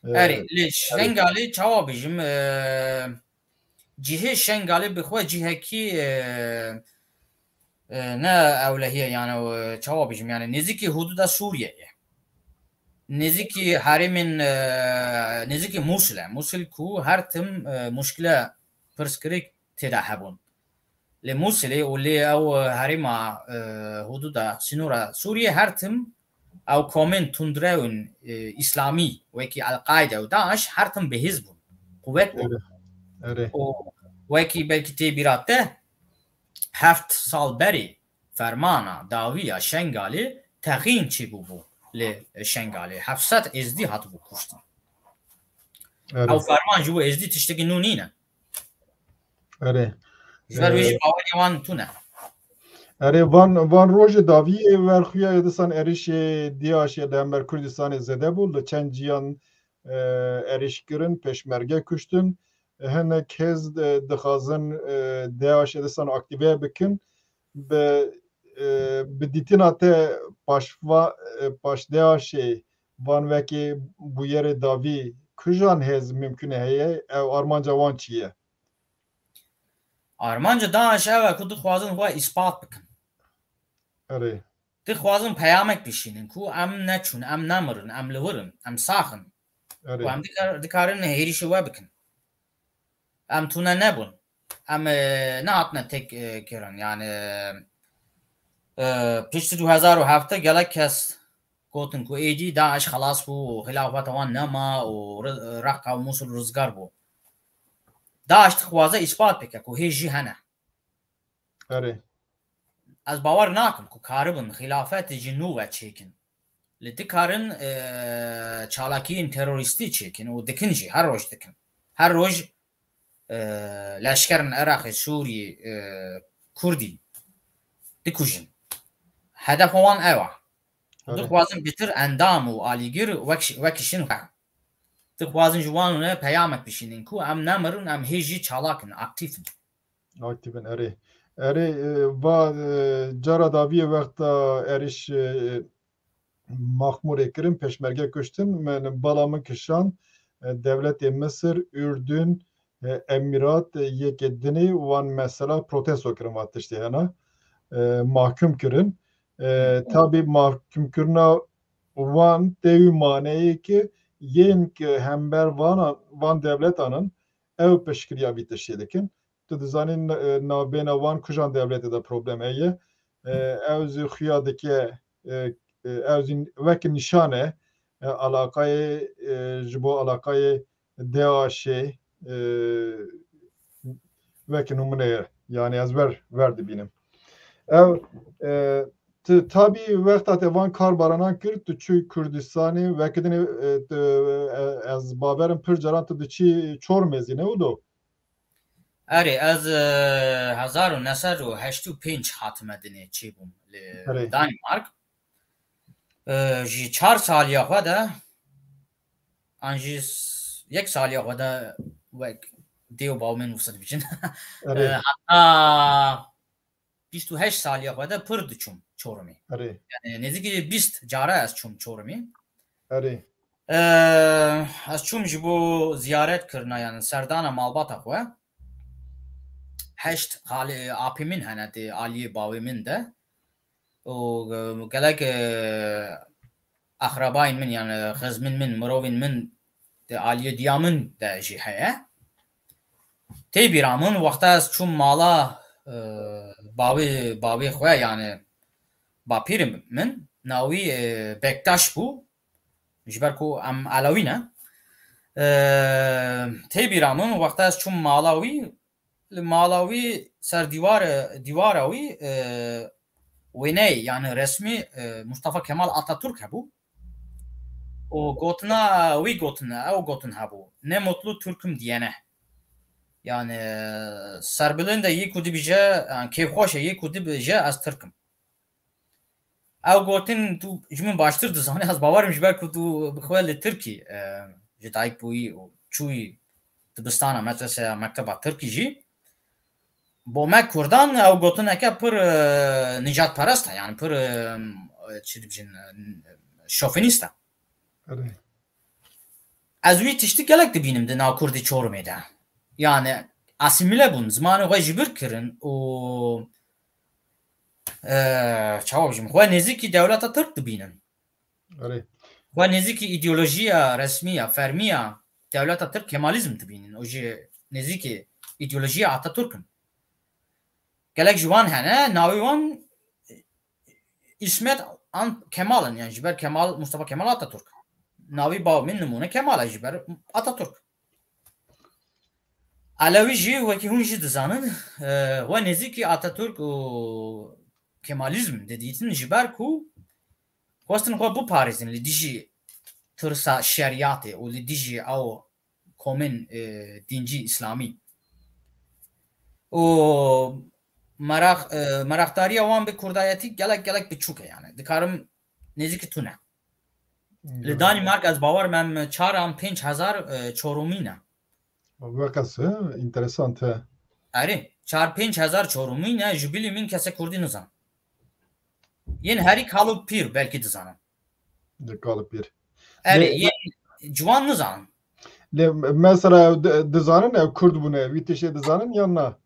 E, Erê, li erê. Şengalê çawa bijim, e, cihê Şengalê bi xwe cihekî, e, e, ne ewlehî ye, yani, e, çawa bijim, yani, nêzîkî hudûda Sûriyeyê ye. Nêzîkî herêmên, e, nêzîkî Mûsil e. Mûsil ku her tim, e, muşkile pirsgirêk tê de hebûn. Lê Mûsilê û lê ew, e, herêma, e, hudûda sînora Sûriyê her tim ew komên tundrewên, e, îslamî wekî El-Qaide û DAIŞ her tim bihêz bûn, quwet bûn. Erê. Erê. Û wekî belkî tê bîra te, heft sal berê fermana dawiya Şengalê texîn çêbûbû li Şengalê. Heft sed Êzdî hatibû kuştin. Erê. Ew ferman ji bo Êzdî tiştekî nû nîne. Erê. Ji ber wê jî Ee, bawerî wan tune. Erê, van, van rojê dawiyê ver xuya ye disan êrişê DAIŞê li hember Kurdistanê zêde bû. Li çend ciyan, e, êriş kirin, pêşmerge kuştin. Hinek hêz, e, dixwazin, e, DAIŞê disan aktîve bikin. Bi, e, bi dîtina te paşva-, e, paş DAIŞê van wekî bûyerê dawî kujan hêz mimkûn e heye? Ew armanca wan çi ye? Armanca DAIŞ ew e ku dixwazin xwe îspat bikin. Erê. Dixwazin peyamek bişînin ku em neçûn, em nemirin, em li wir in, em sax in. Erê. Û em dikar-, dikarin hêrişê we bikin. Em tune nebûn. Em, e, nehatine têk, e, kirin. Yani, e, piştî du hezar û hevdeh gelek kes gotin ku êdî DAIŞ xelas bû û xilafeta wan nema û Ri-, Reqa û Mûsil rizgar bû. DAIŞ dixwaze îspat bike ku hê jî hene. Erê. Ez bawer nakim ku karibin xilafetê ji nû ve çêkin. Lê dikarin, e, çalakiyên terorîstî çêkin û dikin jî, her roj dikin. Her roj, e, leşkerên Iraqê, Sûrî, e, Kurdî dikujin. Hedefa wan ew e. Erê. Dixwazin bitir endam û alîgir wek-, wekişin xwe. Dixwazin ji wan re peyamek bişînin ku em nemirin, em hê jî çalak in, aktîf in. Aktîf in, erê. Erê, e, va, e, cara dawiyê wexta êrîş, e, Maxmûrê kirin, pêşmerge kuştin, min, bala min kişand, e, dewletê Misir, Urdun, e, Emîrat, e, yekê dinê wan mesela protesto kirin, va tiştê hena, e, mahkum kirin. E, Hı. Tabî mahkumkirina wan tê wî maneyê ki yên ki hember vana, van dewletan in, ew piştgiriya vî tiştê dikin. Tu dizanî, e, navbêna wan kujan dewletê de problem heye. E, ew zî xuya dike, e, e, ew zî wek nîşan e, e, alaqayê, e, ji bo alaqayê DAIŞê, e, wek nimûne ye. Yani ez ver, ver dibînim. Ew, e, tu tabî wexta te van kar baranan kir, tu çû Kurdistanê, wekî dinê, e, tu, e, ez bawerim pir caran tu diçî Çorumê zî, ne wilo? Erê, ez, e, hezar û neh sed û heştê û pênc hatime dinê çêbûm li Erê. Danimark. E, ji çar saliya xwe de, an jî s-, yek saliya xwe de wek dê û baw min wisa dibêjin. Erê. E, heta bîst û heşt saliya xwe de pir diçûm Çorumê. Erê. Yani nêzîkî bîst cara ez çûm Çorumê. Erê. Ee, ez çûm ji bo ziyaret kirina, yani serdana malbata xwe. Heşt xalê, apê min hene di aliyê bawê min de. Û, e, gelek, e, axrabayên min, yani xizmên min, mirovên min di aliyê diya min de jî heye. Tê bîra min, wexta ez çûm mala, e, bavê, bavê xwe, yani bapîrê min, navî, e, Bektaş bû, ji ber ku em Elewî ne. E, tê bîra min, wexta ez çûm mala wî, li mala wî ser dîwar, dîwara wî, e, wêneyê, yani resmî, e, Mustafa Kemal Atatürk hebû. û gotina wî gotin, ew gotin hebû. Ne mutlu Türk'üm diyene. Yani serbilind e yê ku dibêje, yani kêfxweş e yê ku dibêje ez Tirk im. Ew gotin tu ji min baştir dizanî, ez bawer im ji ber ku tu bi xwe li Tirkî, e, ji dayik bûyî û çûyî dibistana, medreseya, mekteba Tirkî jî. Bo me Kurdan ew gotineke pir, e, nijadperest e, yani pir, e, çi dibêjin, e, şofinîst e. Erê. Ez wî tiştî gelek dibînim di nav Kurdî Çorumê de. Yani asimîle bûn, zimanê xwe ji bîr kirin û, e, çawa bijim, xwe nêzîkî dewleta Tirk dibînin. Erê. Xwe nêzîkî îdeolojiya resmî ya, fermî ya dewleta Tirk Kemalizm dibînin. Û jî nêzîkî îdeolojiya Atatürk in. Gelek ji wan hene, navê wan Îsmet an Kemal in, yani ji ber Kemal, Mustafa Kemal Atatürk. Navê bav min nimûne Kemal e ji ber Atatürk. Elewî jî wekî hûn jî dizanin, e, we nêzîkî Atatürk û Kemalizm didîtin ji ber ku xwestin xwe biparêzin li dijî tirsa şeriyatê û li dijî ew komên, e, dîncî îslamî. Û meraq, e, meraqdariya wan bi kurdayetî gelek gelek biçûk e yani. Dikarim nêzîkî tune. Li Danimark ez bawer me em çar an pênc hezar, e, Çorumî ne. Wekas, he, interesant, he. Erê, çar pênc hezar Çorumî ne, ji bilî min kesek kurdî nizan. Yên herî kal û pîr belkî dizanin. Di kal û pîr. Erê, lê, yên ciwan nizanin. Lê mesela ew di-, dizanin ew kurd bûne, wî tiştê dizanin yan na?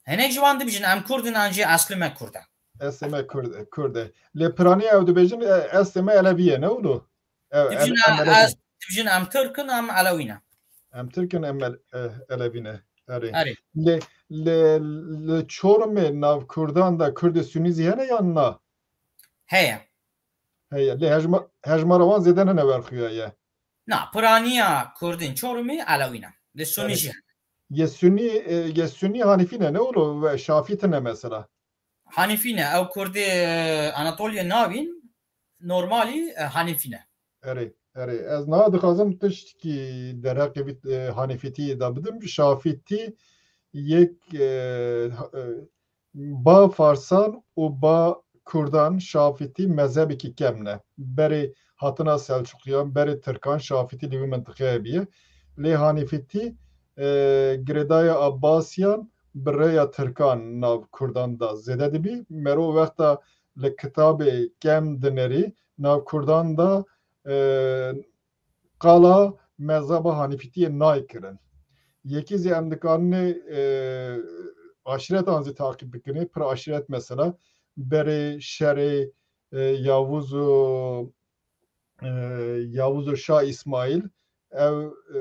Hinek ji wan dibêjin, em kurd in, an jî eslê me kurd e. Eslê me kurd, kurd e. Lê piranî ew dibêjin, e, eslê me elewî ye, ne wilo? Ew, Dibêjin, em, em e, elewî. Ez, dibêjin, em tirk in, em elewî ne. Em tirk in, em el-, e, elewî ne. Erê. Erê. Lê, lê, li Çorumê nav kurdan de kurdê sunî zî hene yan na? Heye. Heye. Lê hejma-, hejmara wan zêde ne newerxuya ye. Na, piraniya kurdên Çorumê elewî ne. Lê sunî, erê, jî hene. Yê sunî, e, yê sunî hanîfî ne, ne wilo, ve şafî tine mesela. Hanîfî ne. Ew kurdê, e, Anatolya navîn normalî, e, hanîfî ne. Erê, erê. Ez niha dixwazim tiştkî derheqê vî, e, hanîfîtiyê de bidim. Şafîtî yek, e, ha-, e, ba farsan û ba kurdan şafîtî mezhebekî kevn e. Berê hatina Selçuqiyan, berê tirkan şafîtî li wî mintiqeyê bîye. Lê hanîfîtî, e, girêdaya Abbasiyan bi rêya tirkan nav kurdan de zêde dibî. Mero wexta li kitabê kevn dinerî, nav kurdan de, e, qala mezheba hanîfîtiyê nayê kirin. Yekî zî em dikarinê, e, aşiretan zî taqîb bikinê. Pir aşiret mesela berê şerê, e, Yavuz û, e, Yavuz û Şah Îsmaîl ew, e,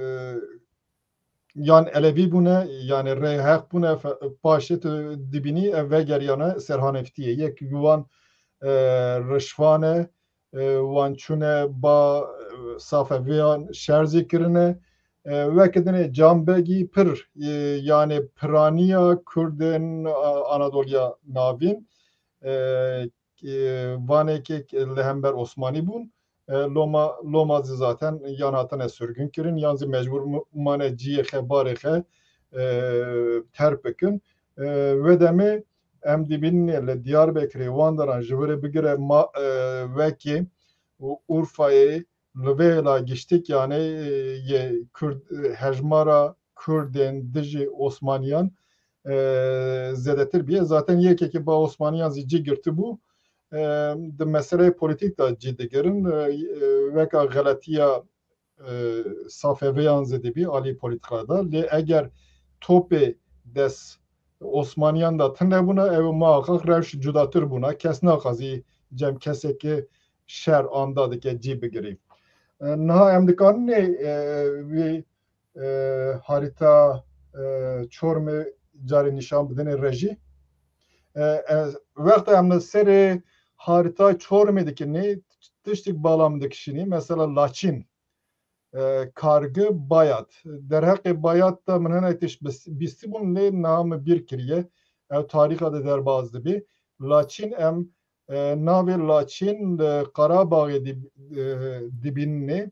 yan elewî bûne, yanî rê heq bûne, fe-, paşê tu dibînî ev vegeriyane ser hanîfîtiyê. Yek ji wan, e, rişvan e, e, wan çûne ba, e, safeviyan şer zî kirine. E, weke dinê Canbegî pir, e, yanî piraniya kurdên, a-, Anadoliya Navîn, e, e, vanekê li hember Osmanî bûn. E, loma, loma zî zaten yan hatine sirgûn kirin, yan zî mecbûr mu-, mane ciyê xe, barê xe, e, terk bikin. E, wê demê em dibînê li Diyarbekirê, Wanderan ji vir re bigire ma-, e, wekî û Urfayê, li vê hêla giştik, yanî, e, yê Kurd, e, hejmara Kurdên dijî Osmaniyan, e, zêdetir bûye. Zaten yekekî ba Osmaniyan zî cî girtibû. E, di meseleyê polîtîk de cî digirin. E, e, weka xeletiya, e, Safeviyan zî dibî alî polîtîka de. Lê eger topê dest Osmaniyan de tune bûna, ew muhaqqaq rewş cudatir bûna. Kes naxwazî cem kesekî şer anda dike cî bigirî. E, niha em dikarinê, e, wî, e, harîta, e, Çormê carê nîşan bidinê rejî. E, e, wexta em li serê harîta Çormê dikinê, tiştik bala min dikişînî. Mesela Laçîn, e, kargi, bayat. Derheqê bayat de min hinek tişt bis-, bîstibûn, lê niha min bîr kiriye. Ew tarîxa de derbas dibî. Laçîn em E, navê Laçîn li Qarabaxê dib-, e, dibînê,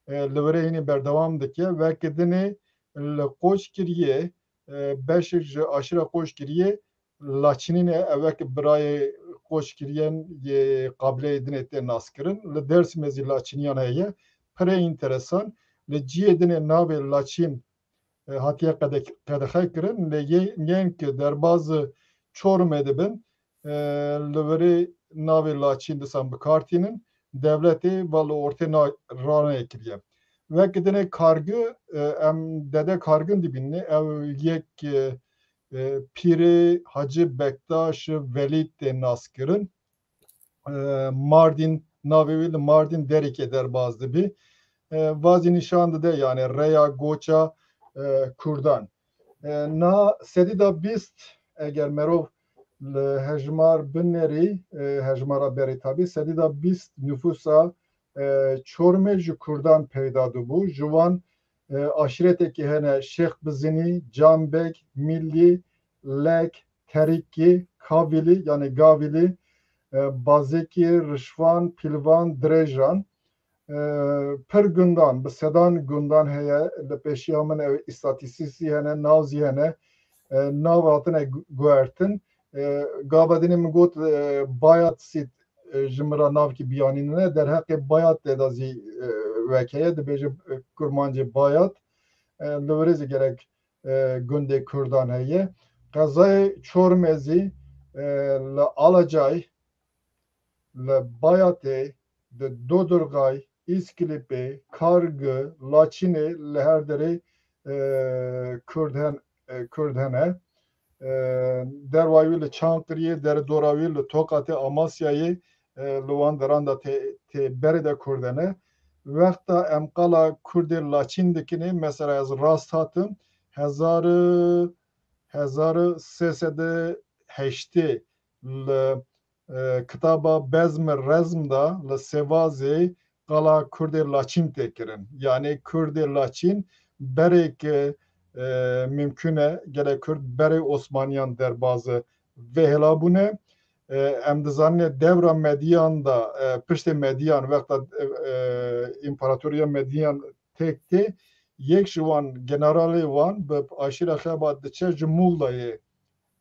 e, li virê hînê berdewam dike. Weke dinê li Qoçgiriyê, e, beşek ji aşîra Qoçgiriyê Laçinî ne, ew weke birayê Qoçgiriyan yê qabileyê dinê tê naskirin. Li Dêrsimê zî Laçiniyan heye. Pirê înteresan, li ciyê dinê navê Laçîn, e, hatiye qede-, qedexe kirin. Lê yê-, yên ki derbazî Çorumê dibin, e, li virê navê Laçîn disan bi kar tînin. Dewletê va li ortê na-, raneyê kiriye. Wek dinê Kargi, e, em Dede Kargin dibînin. Ew yek, e, e, pîrê Hacı Bektaş Velîd tê naskirin. E, Mardîn, navê wî li Mardîn derîkê derbaz dibî. E, vazî nîşan dide, yani rêya goça, e, Kurdan. E, na sedî da bîst, eger merov li hejmar binerî, e, hejmara berê tabî, sedî da bîst nüfusa, e, Çorumê ji Kurdan peyda dibû. Ji wan, e, aşîretekî hene Şêx Bizinî, Canbeg, Millî, Lek, Terîkî, Kavilî, yani Gavilî, e, Bazekî, Rişvan, Pilvan, Dirêjan. E, pir gundan, bi sedan gundan heye, li pêşiya min ew îstatîstîsî hene, nav zî hene, e, nav hatine gu-, guhertin. E, gava dinê min got, e, Bayat Sît, e, ji min re navkî biyanînine, derheqê Bayat tê de zî, e, wek heye, dibêje, e, kurmancê Bayat. E, li virê zî gerek, e, gundê Kurdan heye. Qezayê Çorumê zî, e, li Alacay, li Bayatê, di Dodurgay, Îskilipê, Kargi, Laçînê li her derê, e, Kurd hen-, e, Kurd hene. E, derwa wî li Çankiriyê, deredora wî li Tokatê Amasyayê, e, li wan deran de tê, tê berê de Kurd hene. Wexta em qala Kurdê Laçîn dikinê, mesela ez rast hatim, hezar, hezar sê sed û heştê li, e, kitaba Bezmi Rezm de li Sêvazê qala Kurdê Laçîn tê kirin. Yani Kurdê Laçîn berê ki, e, mimkun e gelek Kurd berê Osmaniyan derbazî vê hela bûne. E, em dizanine dewra Mediyan de, e, piştê Mediyan, wexta, e, e, împaratoriya Mediyan têk tê, yek ji wan, generalê wan bi aşîra Xebat diçe ji Muğlayê,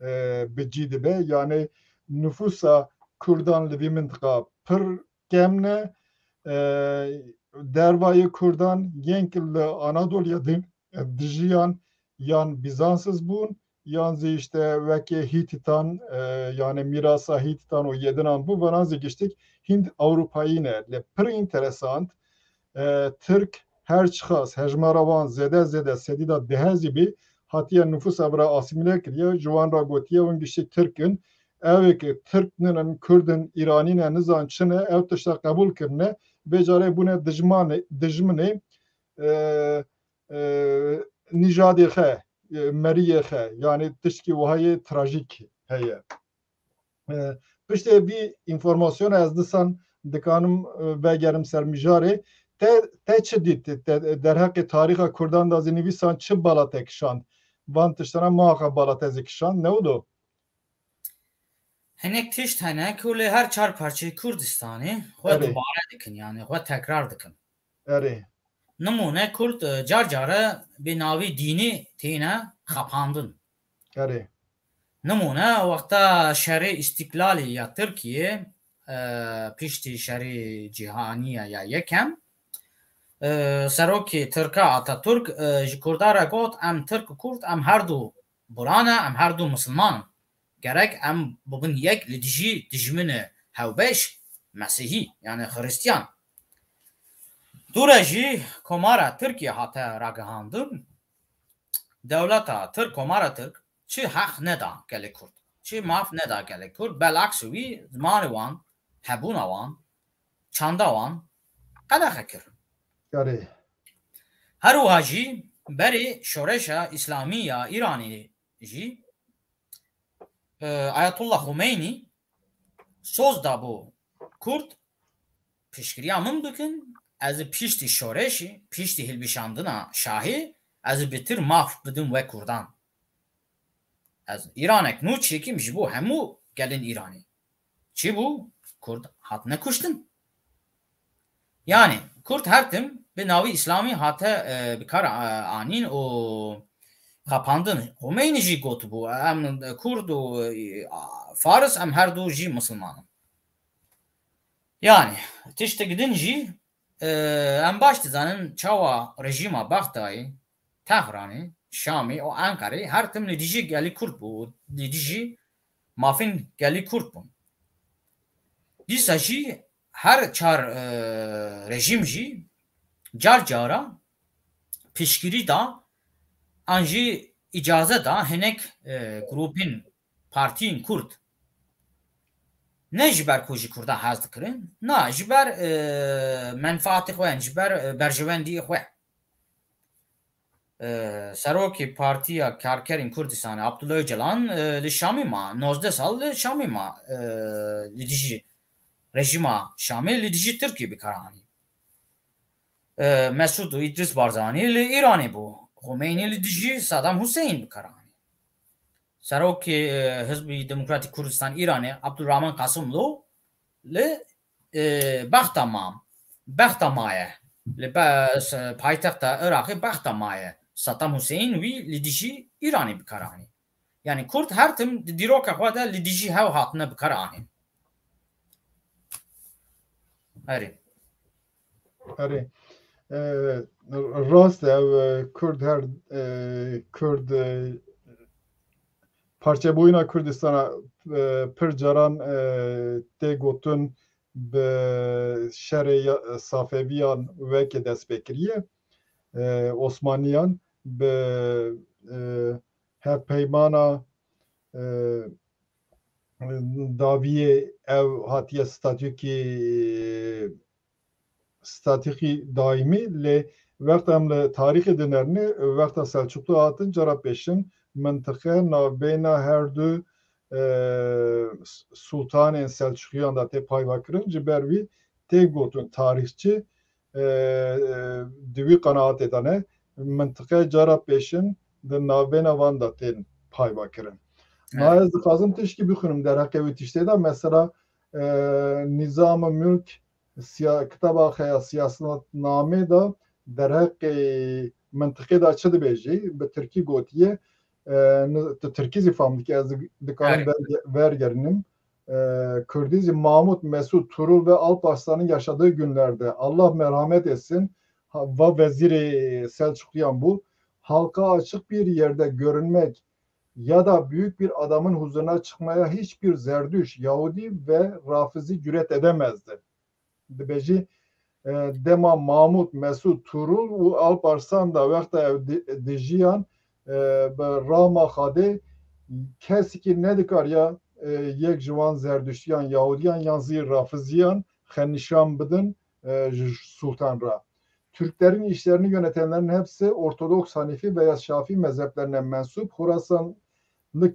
e, bi cî dibe. Yani nüfusa Kurdan li vî mintiqa pir kemne. E, dervayê Kurdan yên ki li Anadoluya di-, dijiyan yan Bizansiz bûn, yan zî işte wekê Hîtîtan, e, yani mîrasa Hîtîtan û Yedinan bû, vanan zî giştik Hînd Ewropayî ne. Lê pir înteresant, e, Tirk her çiqas hejmara wan zêde zêde sedî da dehe zî bî, hatiye nüfusa vira asîmîle kiriye, ji wan ra gotiye hûn giştî Tirk in. Ew ê ki Tirk ninin, Kurd in, Îranî ne, nizan çi ne, ew tişta qebûl kirine, vê carê bûne dijmanê, dijminê, e, e, nîjadê xe, e, meriyê xe, yani tiştkî wiha yê trajîk heye. E, piştê vî înformasyona ez disan dikanim, e, vegerim ser mijarê. Te, te çi dît? Te derheqê tarîxa Kurdan de zî nivîsan çi bala te kişand? Van tiştana muhaqa bala te zî kişand, ne wilo? Hinek tişt hene ku lê her çar parçeyê Kurdistanê xwe Erê. dubare dikin, yani xwe tekrar dikin. Erê. Nimûne Kurd, e, car care bi navê dînî têne xapandin. Erê. Nimûne wexta şerê îstîklalê ya Tirkiyê, e, piştî şerê cîhaniya ya yekem, e, serokê Tirka Ataturk, e, ji Kurda re got, em Tirk û Kurd, em her du bira ne, em her du misilman in. Gerek em bibin yek li dijî dijminê hevbeş, Mesîhî, yani Xiristiyan. Dûre jî Komara Tirkiye hate ragihandin, dewleta Tirk, Komara Tirk, çi heq neda gelê Kurd, çi maf neda gelê Kurd, belaks wî zimanê wan, hebûna wan, çanda wan qedexe kir. Erê. Her wiha jî berê şoreşa Îslamî ya Îranê jî, e, Ayetullah Xumeynî soz dabû Kurd, piştgiriya min bikin, ez ê piştî şoreşê, piştî hilbişandina şahê, ez ê bêtir maf bidim we Kurdan. Ez Îranek nû çêkim ji bo hemû gelên Îranê. çi bû? Kurd hatine kuştin. Yani Kurd her tim bi navî Îslamî hate e, bi kar e, anîn û xapandin. Xomeyni jî gotibû, em Kurd û e, Faris, em her du jî Misilman in. Yani tiştek din jî e, em baş dizanin çawa rejîma Bexdayê, Tehranê, Şamê û Enqerê her tim li dijî gelî Kurd bû, li dijî mafên gelî Kurd bûn. Dîsa jî her çar e, rejîm jî car cara piştgirî da an jî îcaze da hinek e, grûpên partiyên Kurd. Ne ji ber ku ji Kurda hez dikirin, na ji ber e, menfaatê xwe, ji ber e, berjewendiyê xwe. E, Serokê Partiya Karkerên Kurdistanê Abdullah Öcalan e, li Şamê ma, nozdeh sal li Şamê ma, e, li dijî rejîma Şamê, li dijî Tirkiyê bi kar anî. E, Mesûd û Îdris Barzanî li Îranê bû. Xomeyni li dijî Saddam Hussein bi kar anî. Serokê e, Hizbî Demokratîk Kurdistan Îranê Abdurrahman Kasimlu li e, Bexda ma, Bexda maye. Li be, s- paytexta Iraqê Bexda maye. Saddam Hussein wî li dijî Îranê bi kar anî. Yani Kurd her tim di dîroka xwe de li dijî hev hatine bi kar anîn. Erê. Erê. E, rast e, ev, e, Kurd her e, Kurd e, parçebûyîna Kurdistana e, pir caran e, tê gotin bi şerê ya- Safeviyan weke dest pê kiriye. E, Osmaniyan bi e, hevpeymana e, dawiyê ev hatiye statûkî statîkî daîmî lê wexta em li tarîxê dinerinê, wexta Selçuklu hatin cara pêşin mintiqe navbeyna her du e, sultanên Selçukiyan de tê payva kirin. Ji ber wî tê gotin tarîxçî e, e, di wî qenaatê de ne. Mintiqe cara pêşin di navbeyna van de tên payva kirin. Ma ez dixwazim tişkî bixwînim derheqê wî tiştê de. Mesela e, Nizam-ı Mülk siya, kitaba xeya siyasetnamê de derheqê mintiqê de çi dibêjî, bi tirkî gotiye, e, ni- tu tirkî zî fam dike, ez dikarim Erê. verge- vergerinim. E, Kurdî zî Mahmut, Mesut, Tuğrul ve Alparslan'ın yaşadığı günlerde, Allah merhamet etsin, ha- va vezîrê Selçukluyan bû, halka açık bir yerde görünmek ya da büyük bir adamın huzuruna çıkmaya hiçbir Zerdüşt, Yahudi ve Rafizi cüret edemezdi. Dibêjî e, dema Mahmut, Mesut, Tuğrul û Alparslan da wexta ew di- dijiyan e, bi rama Xadê kesikî nedikariya e, yek ji wan Zerdüştiyan, Yahudiyan yan zî Rafiziyan xwe nîşan bidin e, ji sultan re. Türklerin işlerini yönetenlerin hepsi Ortodoks, Hanefi veya Şafii mezheplerine mensup Horasanlı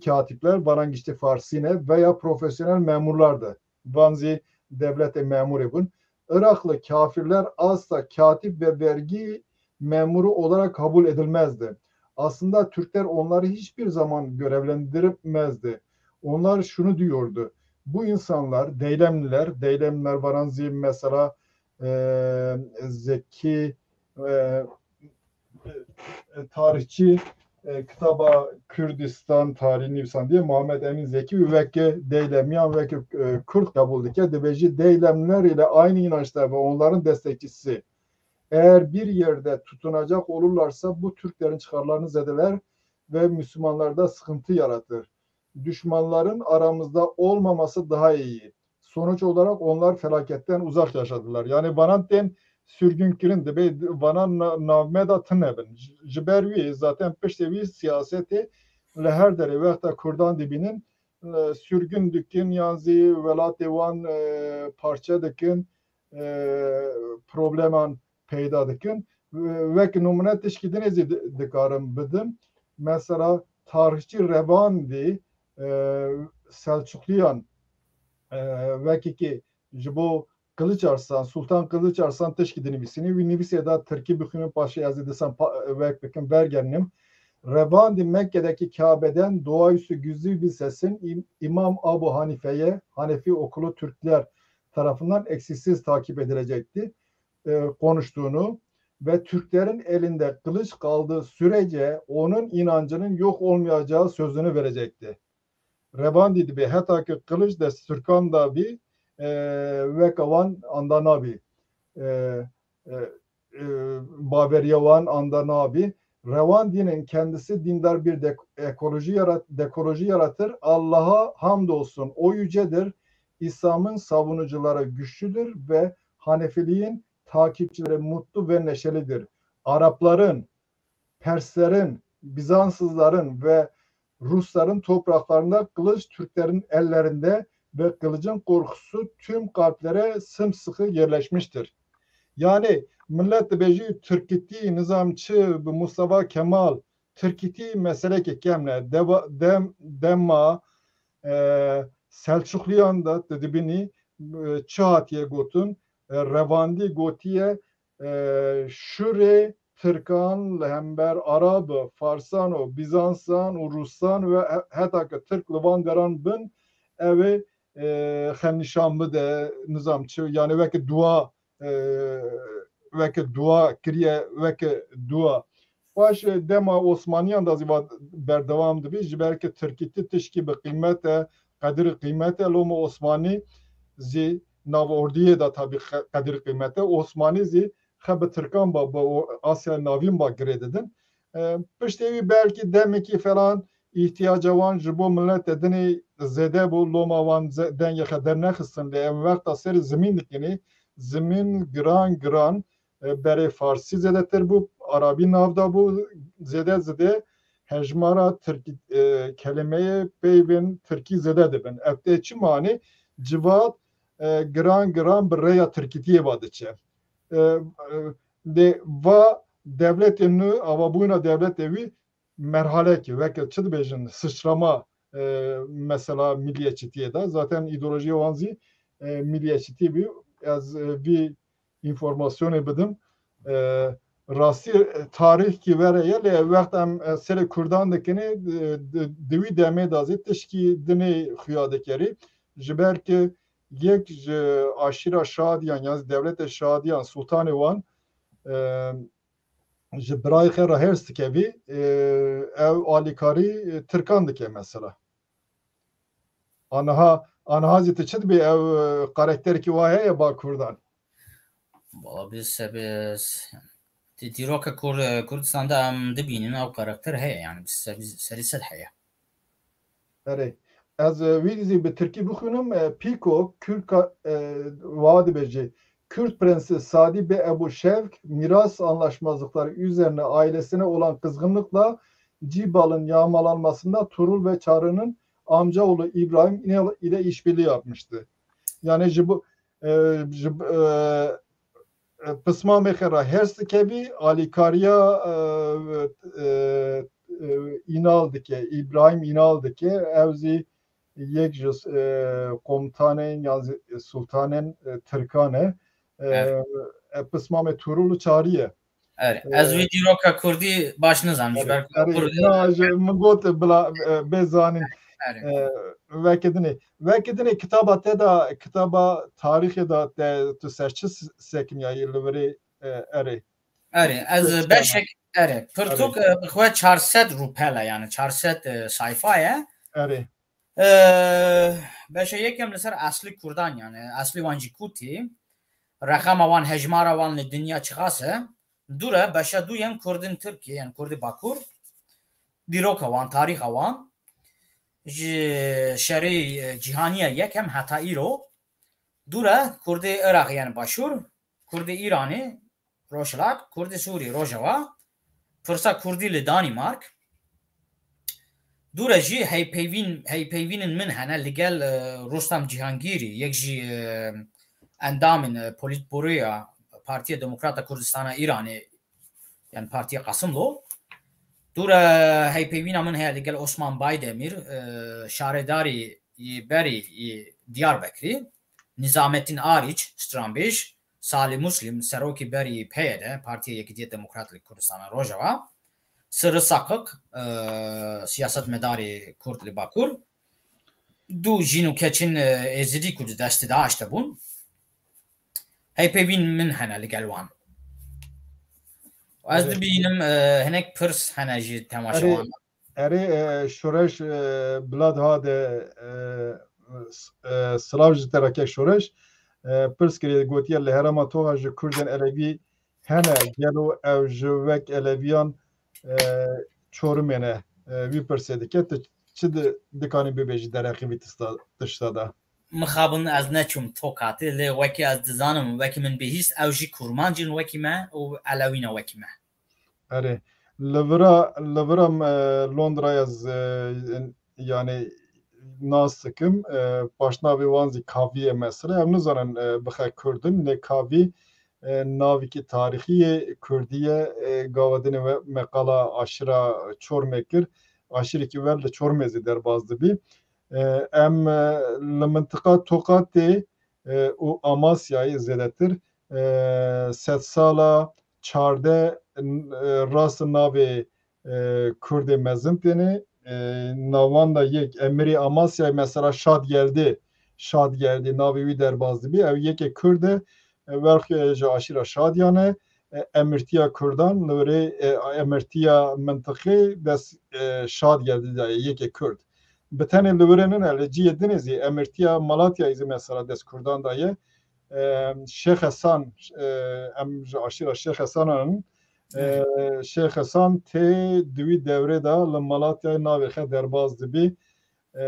katipler, varan giştî Farsî ne, veya profesyonel memurlardı. Van zî devletê memurê bûn. Iraklı kafirler asla katip ve vergi memuru olarak kabul edilmezdi. Aslında Türkler onları hiçbir zaman görevlendirmezdi. Onlar şunu diyordu. Bu insanlar, Deylemliler, Deylemliler varan zî mesela e, Zeki e, e, tarihçi e, kitaba Kürdistan tarihini nivîsandiye Muhammed Emin Zeki ve weke Deylemiyan, weke e, Kürt kabul dike. Dibêjî Deylemler ile aynı inançta ve onların destekçisi eğer bir yerde tutunacak olurlarsa bu Türklerin çıkarlarını zedeler ve Müslümanlarda sıkıntı yaratır. Düşmanların aramızda olmaması daha iyi. Sonuç olarak onlar felaketten uzak yaşadılar. Yani vanan tên sürgün kirin dibe vanan navme da tine bin. Ji ber wî zaten piştê wî siyasetê li her derê wexta Kurdan dibînin e, sürgün dikin yan zî welatê wan e, parçe dikin e, probleman peyda dikin. Wek nimûne tişkî dinê zî dikarim bidim. Mesela tarihçî Revandî e, Selçukliyan e, wekî ji bo Kılıç Arslan, Sultan Kılıç Arslan tişkî dinivîsînî. Wî nivîsê da tirkî bixwînim paşê ez ê disan wek bikim vergerinim. Revandi Mekke'deki Kabe'den doğaüstü gizli bir sesin İm- İmam Abu Hanife'ye, Hanefi okulu Türkler tarafından eksiksiz takip edilecekti, e, konuştuğunu ve Türklerin elinde kılıç kaldığı sürece onun inancının yok olmayacağı sözünü verecekti. Revandî dibê heta ki qiliç dest Tirkan da bî, e, weke wan anda nabî. E, e, e, baveriya wan anda nabî. Revandînin kendisi dindar bir dek- ekoloji yarat- dekoloji yaratır. Allah'a hamdolsun, o yücedir. İslam'ın savunucuları güçlüdür ve Hanefiliğin takipçileri mutlu ve neşelidir. Arapların, Perslerin, Bizanslıların ve Rusların topraklarında kılıç Türklerin ellerinde ve kılıcın korkusu tüm kalplere sımsıkı yerleşmiştir. Yani millet dibêjî Tirkîtî, nizam çi, bi Mustafa Kemal, Tirkîtî meseleke kem ne. Deva, dem, dema e, Selçukliyan de tu dibînî, e, çi hatiye gotin, e, Revandî gotiye, e, şurê Tirkan li hember Arab, Farsan û Bizansan û Rusan ve he- heta ke Tirk li van deran bin, ew ê, e, xwe nîşan bide, nizam çi, yani weke dua, e, weke dua kiriye, weke dua. Paş, e, dema Osmaniyan da zî va berdewam dibî, ji ber ke Tirkîtî tişkî bi qîmet e, qedir qîmet e, loma Osmanî zî nav ordiyê de tabî qe- qedir qîmet e. Osmanî zî xe bi Tirkan ba, bi o Asya Navîn ba girê didin. E, piştê wî belkî demekî falan îhtiyaca wan ji bo milete dinê zêde bû, loma wan ze- dengê xe dernexistin, lê em wexta serê zimîn dikinê, zimîn giran giran, e, berê farsî zêdetir bû, arabî nav da bû, zêde zêde hejmara tirkî, e, kelimeyê peyvên tirkî zêde dibin. Ev tê çi manê? Civat, e, giran giran bi rêya tirkîtiyê va diçe. E, e, lê va dewletê nû, avabûna dewletê wî merhalekî, weke çi dibêjin, sıçrama, e, mesela milliyetçitiyê de. Zaten îdeolojiyê wan zî, e, milliyetçitî bî. Ez, e, vî înformasyonê bidim. E, rastî, e, tarîh kî vere ye, lê wext em, e, serê Kurdan dikinê, e, di, di wî demê de zî tişkî dinê xuya dikerî. Ji ber ki yek ji aşîra Şadiyan, yan dewletê Şadiyan, sultanê wan, e, ji birayê xwe re hêrs dikevî, e, ew alîkarî, e, Tirkan dike mesela. Aniha, aniha zî tu çi dibî ew, e, karakterekî wa heye ba Kurdan? Wala bi se-, bi s-, di dîroka Kur-, Kurdistan de em dibînin ew karakter heye, yani bi se-, bi serî sed heye. Erê. Ez, e, wî zî bi tirkî bixwînim. E, Pîko, Kürka, e, wa dibêje, Kürt prensi Sadi Bey Ebu Şevk, miras anlaşmazlıkları üzerine ailesine olan kızgınlıkla Cibal'ın yağmalanmasında Tuğrul ve Çağrı'nın amcaoğlu İbrahim İnal ile işbirliği yapmıştı. Yani ji bo, e, ji, e, e, pismamê xwe re hêrs dikevî, alîkariya, e, e, e, Înal dike, Îbrahîm Înal dike. Ew zî yek ji, e, komutanên yan zî sultanên, e, Tirkan e. E, Evet. e, pismamê Tuğrul û Çağrı ye. Erê. E, Ez wî dîroka kurdî baş nizanim, ji Erê, ber ku erê. Kurd Na, ji min got bila, e, bê zanîn. Erê. E, veke dinê. Veke dinê kitaba te de, kitaba tarîxê de te, tu ser çi s-, sekiniyaye li virê, e, erê? Erê, ez Çi beşek, erê, pirtûk, Erê. e, bi xwe çar sed rûpel e, yani çar sed, e, sayfa ye. Erê. E, beşe yekem li ser eslî kurdan, yani eslî wan jî kûtî. Rexama wan, hejmara wan li dinya çiqas e. Dûre beşa duyem kurdin Tirkiye, yani kurdî Bakur. Dîroka wan, tarîxa wan. Ji şerê, e, cîhaniya yekem heta îro. Dûre kurdê Iraqê, yani Başûr, kurdê Îranê, Rojhilat, kurdê Sûrî, Rojava, pirsa kurdî li Danîmark. Dûre jî heypeyvîn-, heypeyvînên min hene li gel, e, Rustam Cihangîrî, yek jî, e, endamên, e, polîtburoya Partiya Demokrata Kurdistana Îranê, yani Partiya Qasimlo. Dûre heypeyvîna min heye li gel Osman Baydemîr, e, şaredarî yê berî yê Diyarbekirî, Nizamettin Ariç, stranbêj, Salih Muslim, serokê berî P Y D, Partiya Yekîtiya Demokrat li Kurdistana Rojava, Sirri Sakik, e, siyasetmedarê Kurd li Bakur. Du jin û keçin, e, Êzidî ku di destê DAIŞ de bûn. Heypêvîn min hene li gel wan. Ez Erê. dibînim, e, hinek pirs hene ji temaşewan. Erê, erê, e, Şoreş, e, bila diha de, e, s-, e, silav ji te re kek Şoreş. E, pirs kiriye, gotiye li herêma Toxa ji Kurdên Elewî hene, gelo ew ji wek Eleviyan, e, Çorumê ne? E, wî pirsê dike, tu çi di-, dikanî bibêjî derheqê vî tista-, tişta de? Mixabin ez neçûm Tokatê, lê wekî ez dizanim, wekî min bihîst, ew jî kurmanc in wekî me û Elewî ne wekî me. Erê. Li vira, li vira me Londraya ez, e, yani nas dikim. E, paşnavê wan zî Kavî ye mesela. Em nizanin, e, bixe Kurd in, lê Kavî, e, navîkî tarîxî yê Kurdî ye. E, gava dinê we meqala aşira Çormê kir. Aşirekî wer li Çormê zî derbas dibî. E, em, e, li mintiqa Toqatê, e, û Amasyayê zêdetir, e, sedsala çardeh, e, rast navê, e, Kurdê mezin têne. E, navan da yek Emirê Amasyayê mesela Şadgeldê, Şadgeldê navê wî derbas dibî. Ew yekê Kurd e, e, welxî ji aşîra Şadiyan e. E, emirtiya Kurdan, li wirê, e, emirtiya mintiqê dest, e, Şadgeldê daye, yekê Kurd. Bi tenê li wirê nine, li cihê dinê zî emirtiya Malatyayê zî mesela dest Kurdan daye. E, Şêx Hesan, e, em ji aşîra Şêx Hesanan in. E, Şêx Hesan tê di wî dewrê de li Malatyayê navê xwe derbas dibî. E,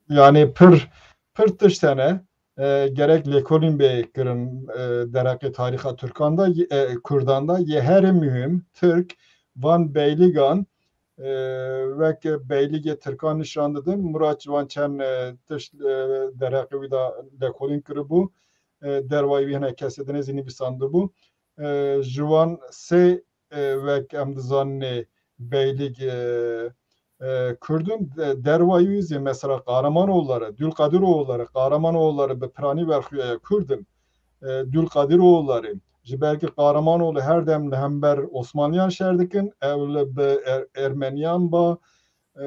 yani pir, pir tişt hene. E, gerek lêkolîn bê kirin, e, derheqê tarîxa Tirkan de, e, Kurdan de, yê herî muhîm, Tirk, van beyligan, e, wek beyligê Tirkan nîşan didin. Murat ji wan çend, e, tişt, e, derheqê wî de lêkolîn kiribû. E, dervayî wî hinek kesê dinê zî nivîsandibû. E, ji wan sê, e, wek em dizanin beylig, e, e, Kurd in, de-, dervayî wî zî mesela Kahramanoğulları, Dülkadiroğulları, Kahramanoğulları bi piranî werxuya Kurd in. E, Dülkadiroğulları, ji ber ki Kahramanoğlu her dem li hember Osmanliyan şer dikin, ew li bi Er-, Ermeniyan ba, e,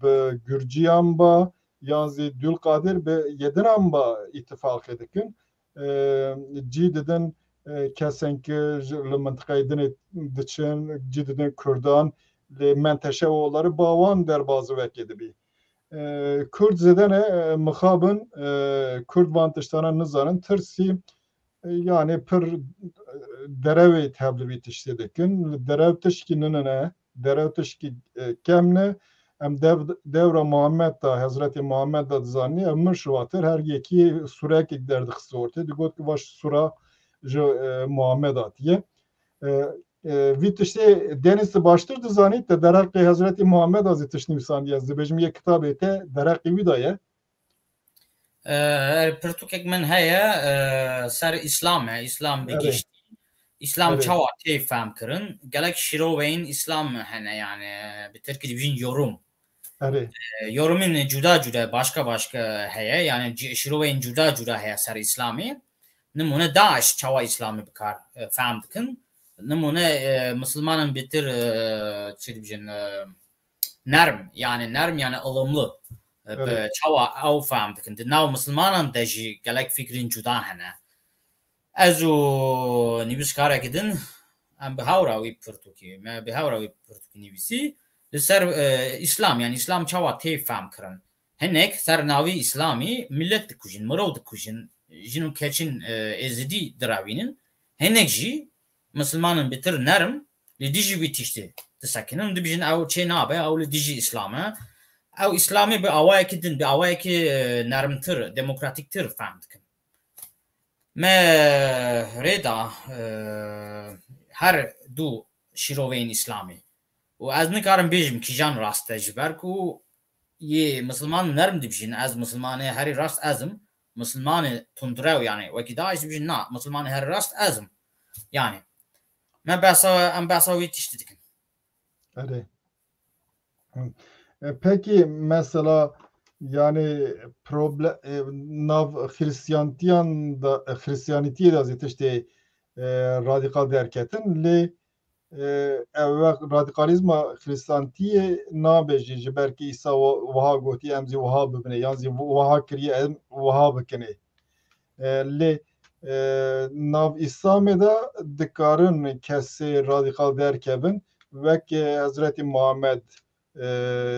bi Gurciyan ba, yan zî Dülkadir bi Yediran ba îtifaqê dikin. E, cî didin, e, kesên ki ji, li mintiqeyê dinê diçin, cî didin Kurdan, lê Menteşeoğulları ba wan derbazî wekê dibî. E, Kurd zêde ne, e, mixabin, e, Kurd van tiştana nizanin, tirsî, e, yani pir, e, derewê tevlivî tiştê dikin. Li derew tişkî nine ne, derew tişkî, e, kem ne. Em dev-, dewra Muhammed da, Hezretê Muhammed da dizanî, ev mir şiwatir, her yekî surekek derdixist ortê. Digot ki vaş sura ji, e, Muhammed hatiye. E, e, vî tiştê Deniz tu baştir dizanî, te derheqê Hezretê Muhammed a zî tişt nivîsandiye. Ez dibêjim yê kitabê te derheqê wî daye. E, er pirtûkek min heye, e, ser Îslam e, Îslam bi Erê. giştî. Îslam Erê. çawa tê fehm kirin? Gelek şîroveyên Îslam hene, yani bi tirkî dibêjin yorum. Erê. E, yorumên cuda cuda, başka başka heye, yani ci-, şîroveyên cuda cuda heye ser Îslamê. Nimûne DAIŞ çawa Îslamê bi kar, e, fehm dikin. Nimûne, e, Misilmanên bitir, e, çi dibêjin, e, nerm, yani nerm, yani ılımlı. E, Evet. Çawa ew fehm dikin. Di nav misilmanan de jî gelek fikrên cuda hene. Ez û nivîskarekî din, em bi hawra wî pirtûkî, me bi hawra wî pirtûkî nivîsî. Li ser, e, Îslam, yani Îslam çawa tê fehm kirin. Hinek ser navî Îslamî millet dikujin, mirov dikujin, jin û keçin, e, êzidî direvînin. Hinek jî misilmanên bitir nerm li dijî wî tiştê disekinin. Dibêjin ew çê nabe, ew li dijî Îslam e. Ew Îslamê bi awayekî din, bi awayekî, e, nermtir, demokratîktir fehm dikin. Me rê da, e, her du şîroveyên Îslamê. Û ez nikarim bêjim kîjan rast e, ji ber ku yê misilman nerm dibijin, ez misilmanê herî rast ez im, misilmanê tundrew, yani wekî DAIŞ dibijin, na, misilmanê herî rast ez im. Yani, me behsa, em behsa wî tiştî dikin. Erê. E, peki mesela, yani, proble-, e, nav Hristiyantiyan da, e, Hristiyanitiyê de zî tiştê, e, radikal derketin, lê e, ev wext radikalîzma Xirîstantiyê nabe jî, ji ber ku Îsa wa-, wiha gotiye, em zî wiha bibine, yan zî wiha kiriye, em wiha bikinê. E, lê, e, nav Îslamê de dikarin kesê radikal derkevin, wek, e, Hezretî Muhammed, e,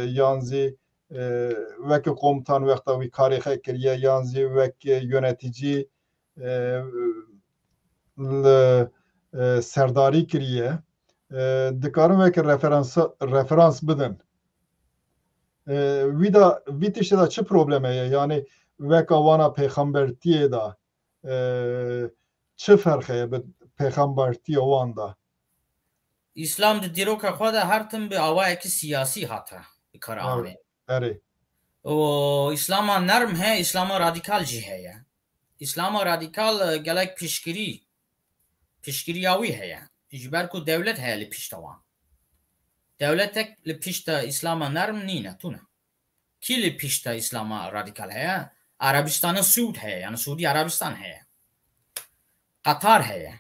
yan zî, e, weke komutan wexta wî karê xwe kiriye, yan zî weke yöneticî, e, li, e, serdarî kiriye, e, dikarin weke referansa-, referans bidin. E, wî de, vî tiştê de çi probleme ye? Yani weka wana pêxembertiyê de, e, çi ferqe ye bi pêxembertiya wan de? Îslam di dîroka xwe de her tim bi awayekî siyasî hate bi kar Evet. anê. Erê. Û Îslama nerm heye, Îslama radîkal jî heye. Îslama radîkal, e, gelek piştgirî, piştgiriya wî heye. Ji ber ku dewlet heye li pişta wan. Dewletek li pişta Îslama nerm nîne, tune. Kî li pişta Îslama radîkal heye? Erebistana Siûd heye, yani Siûdî Erebistan heye. Qatar heye.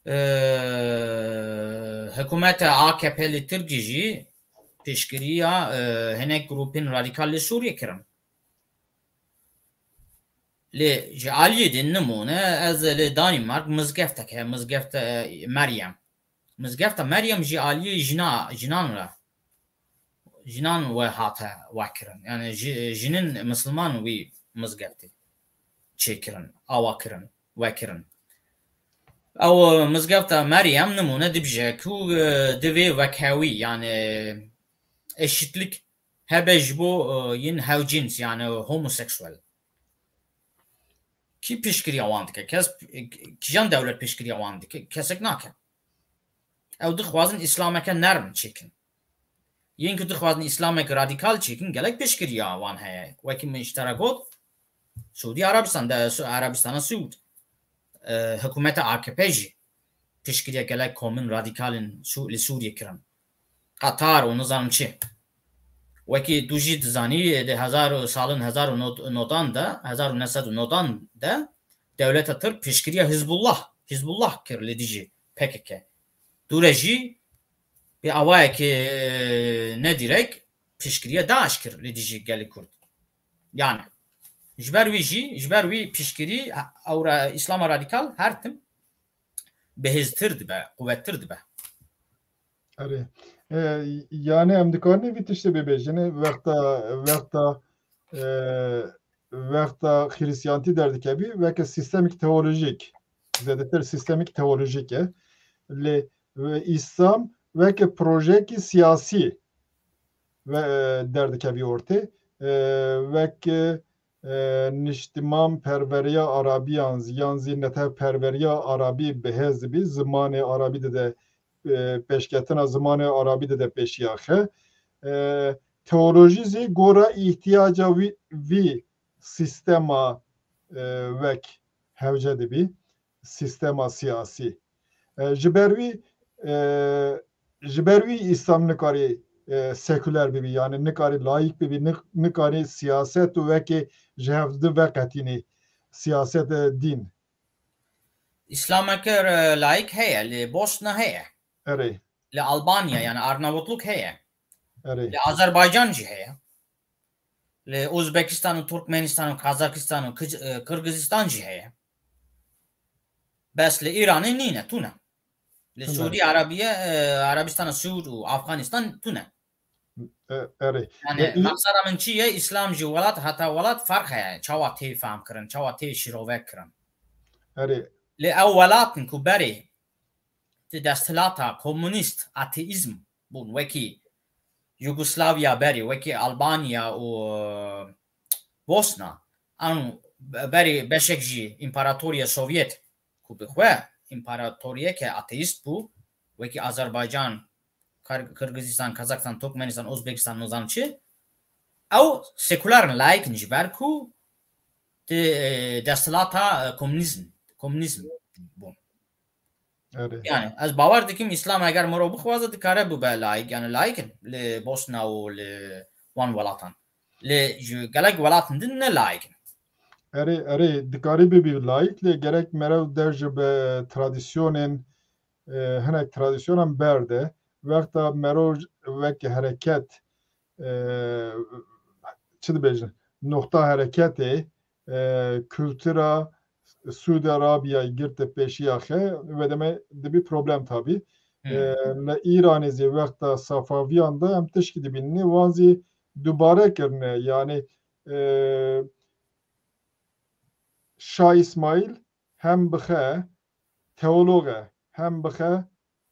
Ee, hikûmeta A K P li Tirkî jî piştgiriya, e, hinek grûpên radîkal li Sûriyê kirin. Lê ji aliyê din nimûne, ez li Danîmark mizgeftek heye, mizgefta, e, Meryem. Mizgefta Meryem ji aliyê jina, jinan re, jinan we hate wekirin. Yani ji, jinin misilman wî mizgeftê çêkirin, awa kirin, wekirin. Ew mizgefta Meryem nimûne dibije ku, e, divê wekhewî, yani eşitlik hebe ji bo, e, yên hewcîns, yani homoseksuel. Kî piştgiriya wan dike? Kes, kîjan dewlet piştgiriya wan dike? Kesek nake. Ew dixwazin Îslameke nerm çêkin. Yên ku dixwazin Îslameke radîkal çêkin, gelek piştgiriya wan heye. Wekî min ji te re got, Sûdî Erebistan de, Su-, Erebistana Siûd, e, hikûmeta A K P jî piştgiriya gelek komên radîkal in Sû-, li Sûriyê kirin. Qatar û nizanim çi. Wekî tu jî dizanî, di hezar û, salin hezar û nod-, nodan de, hezar û neh sed û nodan de dewleta Tirk piştgiriya Hizbullah, Hizbullah kir li dijî P K K. Dûre jî bi awayekî, e, nedîrek piştgiriya DAIŞ kir li dijî gelê Kurd. Yani, ji ber wî jî, ji ber wî piştgirî, ew ra-, Îslama radîkal her tim bihêztir dibe, quwettir dibe. Erê. E, yani em dikarin vî tiştê bibêjin, wexta, wexta, e, wexta Xirîstiyantî derdikevî, weke sîstemik teolojîk, zêdetir sîstemik teolojîk e. Lê, e, Îslam weke projeyekî siyasî ve, e, derdikevî ortê. E, weke, e, niştiman perweriya Arabiyan, yan zî netew perweriya Arabî bi hêz dibî, zimanê Arabî dide, e, pêşketina zimanê Arabî dide pêşiya xe. E, teolojî zî gora îhtiyaca wî, vî sîstema, e, wek hewce dibî, sîstema siyasî. E, ji ber wî, e, ji ber wî Îslam nikarî, e, sekuler bibî, yani nikarî laîk bibî, nik-, nikarî siyaset û wekî ji hev di veqetînî, siyaset, e, dîn. Îslameke, e, laîk heye, li Bosna heye. Erê. Li Albanya, yani Arnavutluk heye. Erê. Li Azerbaycan jî heye. Li Uzbekistan û Turkmenistan û Kazakistan û Kij-, e, Kirgizistan jî heye. Bes li Îranê nîne, tune. Li Tune. Sûdî Arabiye, e, Arabistana Siûd û Afganistan tune. E, erê. Yani, E, î- maqsada min çi ye? Îslam ji welat heta welat ferq heye. Çawa tê fehm kirin, çawa tê şîrove kirin. Erê. Lê ew welat in ku berê di desthilata komunîst, ateîzm bûn, wekî Yugoslavya berê, wekî Albanya û, e, Bosna, an berê beşek jî împaratoriya Sovyet ku bi xwe împaratoriyeke ateîst bû, wekî Azerbaycan, Kar-, Kirgizistan, Kazakistan, Turkmenistan, Uzbekistan, nizam çi, ew sekular in, laîk in ji ber ku di, e, desthilata, e, komunîzm, komunîzm bûn. Erê. Yani, ez bawer dikim, Îslam eger mirov bixwaze, dikare bibe laîk. Yani, laîk in li Bosna û li wan welatan. Lê ji gelek welatên din ne laîk in. Erê, erê, dikarî bibî laîk, lê gerek merew der ji bi tradisyonên, e, hinek tradisyonan berde. Wexta mero weke hereket, e, çi dibêjin, noxta hereketê, e, kultura Suudi Arabiyayê girte pêşiya xwe, ve deme dibî problem tabî. Hmm. E, li Îranê zî wexta Safaviyan de em tişkî dibînin, wan zî dubare kirine. Yani, e, Şah Îsmaîl hem bixe teolog e, hem bixe,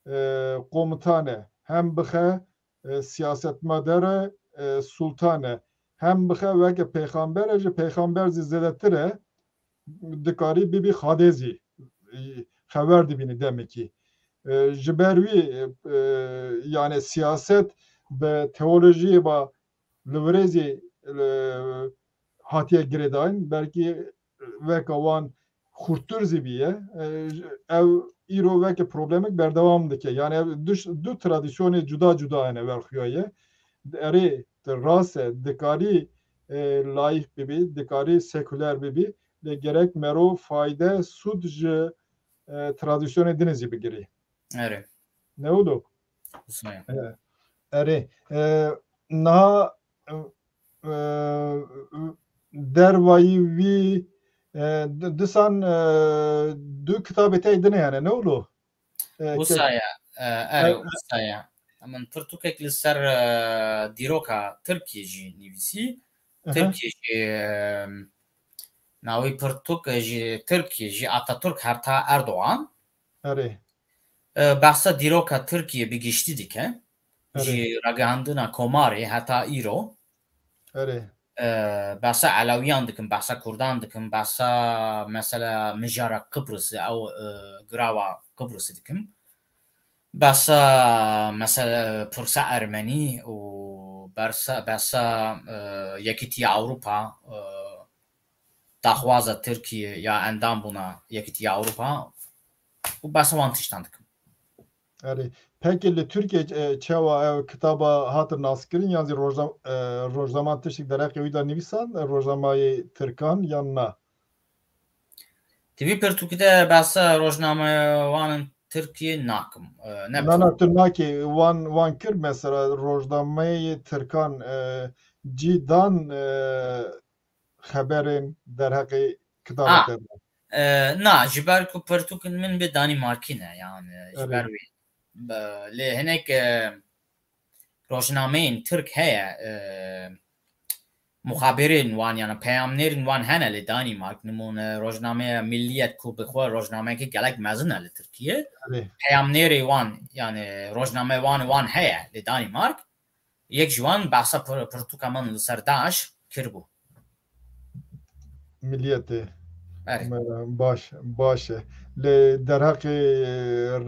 e, komutan e, hem bixe, e, siyasetmedar e, e, sultan e, hem bixe weke pêxamber e, ji pêxamber zî zêdetir e, dikarî bibî xadê zî, e, xewer dibînî demekî. E, ji ber wî, e, e, yani siyaset bi teolojiyê ba li virêzî, e, hatiye girêdayîn, belkî weke wan xurttir zî bîye. E, ev îro weke problemek berdewam dike. Yani ev du, du tradisyonê cuda cuda hene werxuyaye. Erê, tu rast e, dikarî, e, laîk bibî, dikarî sekuler bibî, lê gerek mero fayde, sûd ji, e, tradisyonê dinê zî bigirî. Erê. Ne wilo? Wisa ye. E, erê. E, niha, e, e, dervayî wî, e, di-, disan, e, du kitabê te dinê hene, ne wilo? E, Wisa ke- ye. E, erê, e, wisa ye. Min pirtûkek li ser, e, dîroka Tirkiyê jî nivîsî. Aha. Tirkiyê jî, e, navê pirtûk, e, ji Tirkiyê, ji Ataturk heta Erdogan. Erê. E, behsa dîroka Tirkiyê bi giştî dike. Erê. Ji ragihandina komarê heta îro. Erê. E, behsa Elewiyan dikim, behsa Kurdan dikim, behsa mesela mijara Qibrisê, ew, e, girava Qibrisê dikim. Behsa mesela pirsa Ermenî û bersa, behsa, e, Yekîtiya Ewropa, e, daxwaza Tirkiyê ya endam bûna Yekîtiya Ewropa û behsa wan tiştan dikim. Erê. Pekî li Tirkiyê, e, çawa ev kitaba hatin naskirin, yan zî rojna-, e, rojnaman tiştek derheqê wî de nivîsan, e, rojnamayê Tirkan yan na? Di vî pirtûkê de behsa rojnamewanin Tirkiyê nakim. E, ne Na, na, tu nakê wan, wan kir, mesela rojnameyê Tirkan, e, cî dan, e, xeberên derheqê kitabê Ah, te de? E, na, ji ber ku pirtûkên min bi Danîmarkî ne, yani, ji Erê. ber wî. Be-, lê hinek, e, rojnameyên Tirk heye, e, muxabirên wan, yani peyamnêrên wan hene li Danîmark. Nimûne, rojnameya Milliyet ku bi xwe rojnameyeke gelek mezin e li Tirkiye. Erê. Peyamnêrê wan, yani rojnamewan wan heye li Danîmark. Yek ji wan behsa pir-, pirtûka min li ser DAIŞ kiribû. Milliyetê. Erê. Me-, baş, baş e. Lê derheqê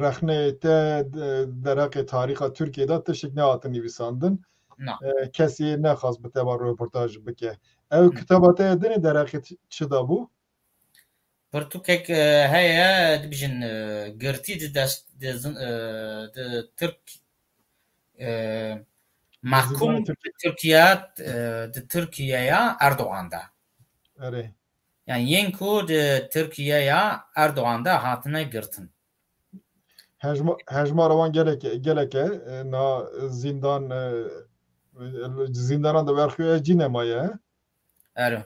rexneyê te, de-, derheqê tarîxa Tirkiyê de tiştek nehatin nivîsandin. Na. E, kesî nexwast bi te ve röportaj bike. Ew Hı. kitaba te dinê derheqê çi, çi de bû? Pirtûkek, e, heye, dibêjin, e, girtî di dest, di zin-, e, di Tirk, e, mahkum Zindana Tirk. di Tirkiye, e, di Tirkiyeya Erdogan de. Erê. Yani yên ku di Tirkiyeya Erdogan de hatine girtin. Hejma-, hejmara wan gelek, gelek e, e, na zindan, e, e, zindanan de werxuya cî nemaye. Ero.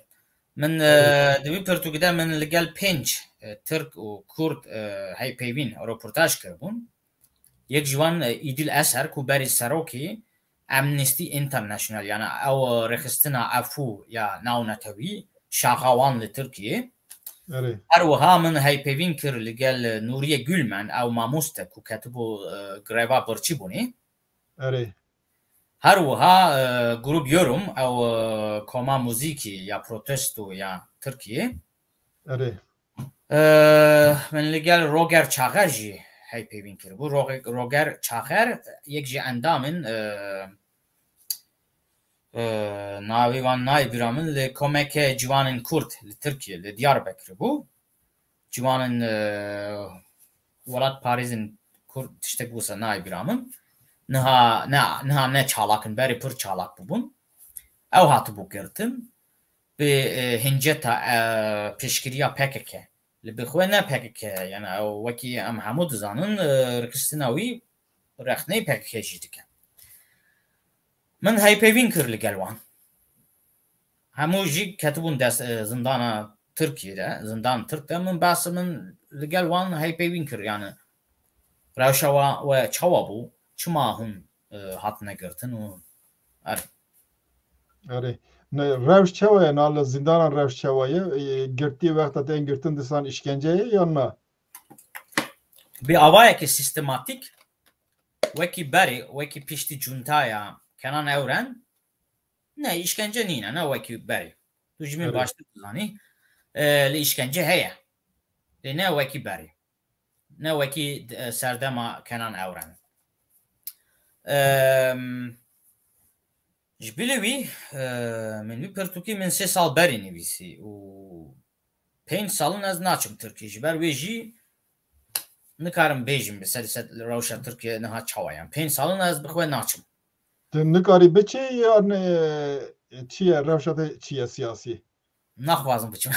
Min, e, Erê. di wî pirtûkê de min li gel pênc, e, Tirk û Kurd, e, heypeyvîn, roportaj kiribûn. Yek ji wan, e, Îdil Eser ku berî serokê Amnesty International, yani ew rêxistina efû ya navnetewî, şaxa wan li Tirkiyê. Erê. Her wiha min heypeyvîn kir li gel Nuriye Gülmen, ew mamoste ku ketibû, e, greva birçîbûnê. Erê. Her wiha, e, Grup Yorum, ew, e, koma muzîkî ya protesto ya Tirkiyê. Erê. E, min li gel Roger Çaxer jî heypeyvîn kiribû. Roger, Roger Çaxer yek ji endamên, e, e, navê wan nayê bîra min, li komeke ciwanên Kurd li Tirkiye, li Diyarbekirê bû. Ciwanên, e, welat parêzên Kurd tiştek wisa nayê bîra min. Niha, ne, niha ne çalak in, berê pir çalak bûbûn. Ew hatibû girtin. Bi, e, hinceta, e, pêşgiriya P K K Li bi xwe ne P K K, yani ew wekî em hemû dizanin, e, rikistina wî rexneyê P K K jî dike. Min heypeyvîn kir li gel wan. Hemû jî ketibûn dest, e, zindana Tirkiyê de, zindan Tirk de. Min behs min li gel wan heypeyvîn kir, yani rewşa wa we çawa bû, çima hûn, e, hatine girtin û erê. Erê. Ne, rewş çawa ye? Na li zindanan rewş çawa ye? E, girtî wexta tên girtin disan îşkence ye yan na? Bi avayekî sîstematîk, wekî berê, wekî piştî cuntaya Kenan Ewren, ne, îşkence nîne, ne wekî berê. Tu ji min Erê. baştir dizanî, e, li îşkence heye. Lê ne wekî berê. Ne wekî, e, serdema Kenan Ewren. Em, ji bilî wî, e, min wî pirtûkî min sê sal berê nivîsî û pênc sal in ez naçim Tirkiyê. Ji ber wê jî nikarim bêjim bi ser sed rewşa Tirkiye niha çawa ye. Pênc sal in ez bi xwe naçim. Tu nikarî biçî yan, e, çi ye, rewşa te çi ye siyasî? Naxwazim biçim.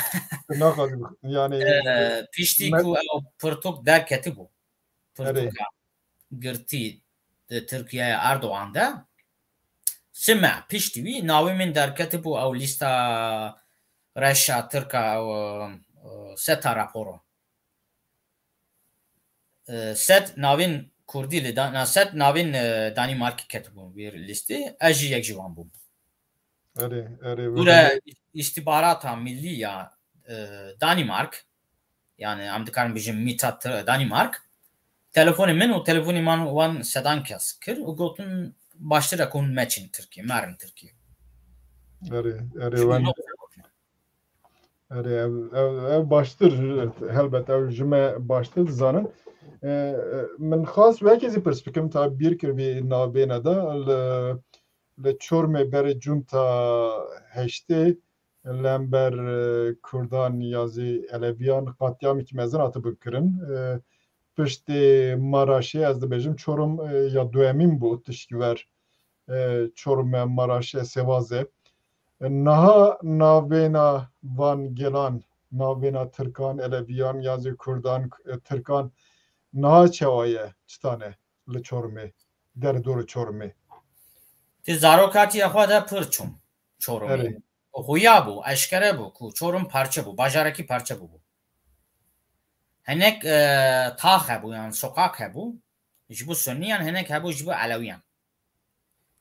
Naxwazim, yani, E, piştî me- ku ew pirtûk derketibû. Erê. Pirtûka girtî di Tirkiyeya Erdogan de. Sime piştî wî navê min derketibû ew lîsta reşa Tirka, ew, e, seta raporo. E, sed navên Kurdî li Dan-, na sed navên, e, Danîmarkî ketibûn vî lîstê. Ez jî yek ji wan bûm. Erê, erê, Gure îstîbarata millî ya, e, Danîmark, yani em dikarin bijin mîta Danîmark, telefonê min û telefonê man wan sedan kes kir û gotin, baştir e ku hûn meçin Tirkiyê, merin Tirkiyê. Erê, erê, wan. Erê, ev, ev, ev baştir, helbet ew ji me baştir dizanin. E, e, min xwest wekî zî pirs bikim, ta bîr kir vî navbêne de, li, li Çormê berê cunta heştê lember, e, Kurdan ya zî Eleviyan qetlîamekî mezin hatibû kirin. E, piştê Maraşê, ez dibêjim Çorum, e, ya duyemîn bû tişkî ver, e, Çorme, Maraşe, Sêwaze. E, niha navbêna van gelan, navbêna Tirkan, Eleviyan ya zî Kurdan, e, Tirkan niha çawa ye, çi tane li Çormê, derdorê Çormê? Di zarokatiya xwe de pir çûm Çormê. Erê. Xuya bû, eşkere bû ku Çorum parçe bû, bajarekî parçe bûbû. Hinek, e, tax hebû, yan sokak hebû, ji bo Sunniyan, hinek hebû ji bo Elewiyan.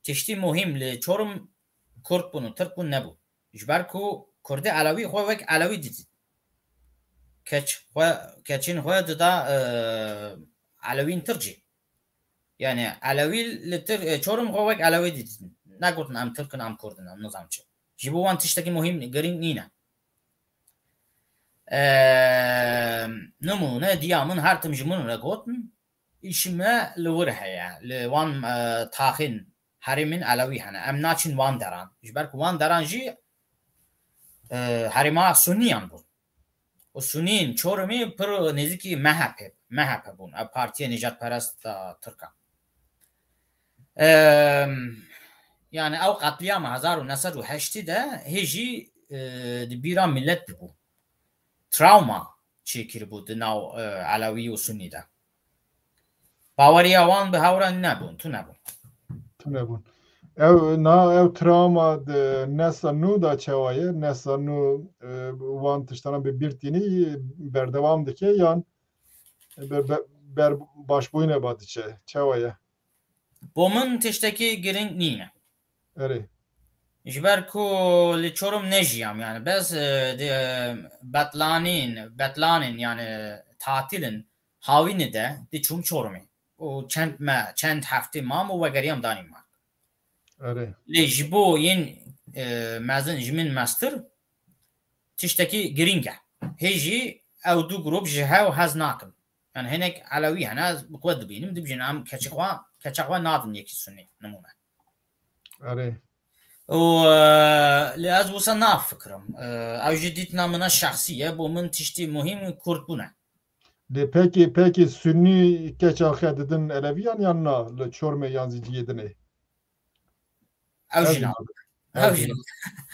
Tiştî muhîm li Çorum Kurd bûn û Tirk bûn nebû. Ji ber ku Kurdê Elewî xwe wek Elewî didît. Keç xwe, keçên xwe dida, e, Elewîn Tirk jî. Yani Elewî li Tir-, e, Çorum xwe wek Elewî didîtin. Negotin em Tirk in, em Kurd in, em nizam çi. Ji bo wan tiştekî muhîm, girîng nîne. E, nimûne diya min her tim ji min re gotin, îşî me li wir heye, li wan, e, taxên herêmên Elewî hene. Em naçin wan deran. Ji ber ku wan deran jî, e, herêma Sunniyan bûn. Û Sunîn Çorumê pir nêzîkî M H P, M H P bûn. Ev partiya nijadperest a Tirkan. Em, yani ew qetlîama hezar û neh sed û heştê de hê jî, e, di bîra milet dibû. Travma çêkiribû di nav, e, Elewî û Sunî de. Baweriya wan bi hev re nebûn, tune bûn. Tune bûn. Ew, na, ew travma di nesla nû de çawa ye? Nesla nû, e, wan tiştana bi bîr tînî berdewam dike yan ber, ber, ber başbûyîne ba diçe? Çawa ye? Bo min tiştekî girîng nîne. Erê. Ji ber ku li Çorum nejiyam, yani bes, e, di, e, betlanîn, betlanên, yani tatilin hawînê de diçûm Çorumê. Û çend me, çend heftê mam û vegeriyam Danîmark. Erê. Lê ji bo yên, e, mezin, ji min mestir tiştekî girîng e. Hê jî ew du grûp ji hev hez nakin. Yani hinek Elewî hene, ez bi xwe dibînim, dibijin em keçê xwe, keça xwe nadin yekî Sunî, nimûne. Erê. Û, e, lê ez wisa nafikirim. E, ew jî dîtina min a şexsî ye, bo min tiştî muhîm Kurd bûn e. Lê pekî, pekî Sunî keça xwe didin Eleviyan yan na li Çormê yan zî cihê dinê? Ew jî nadin. Ew jî nadin.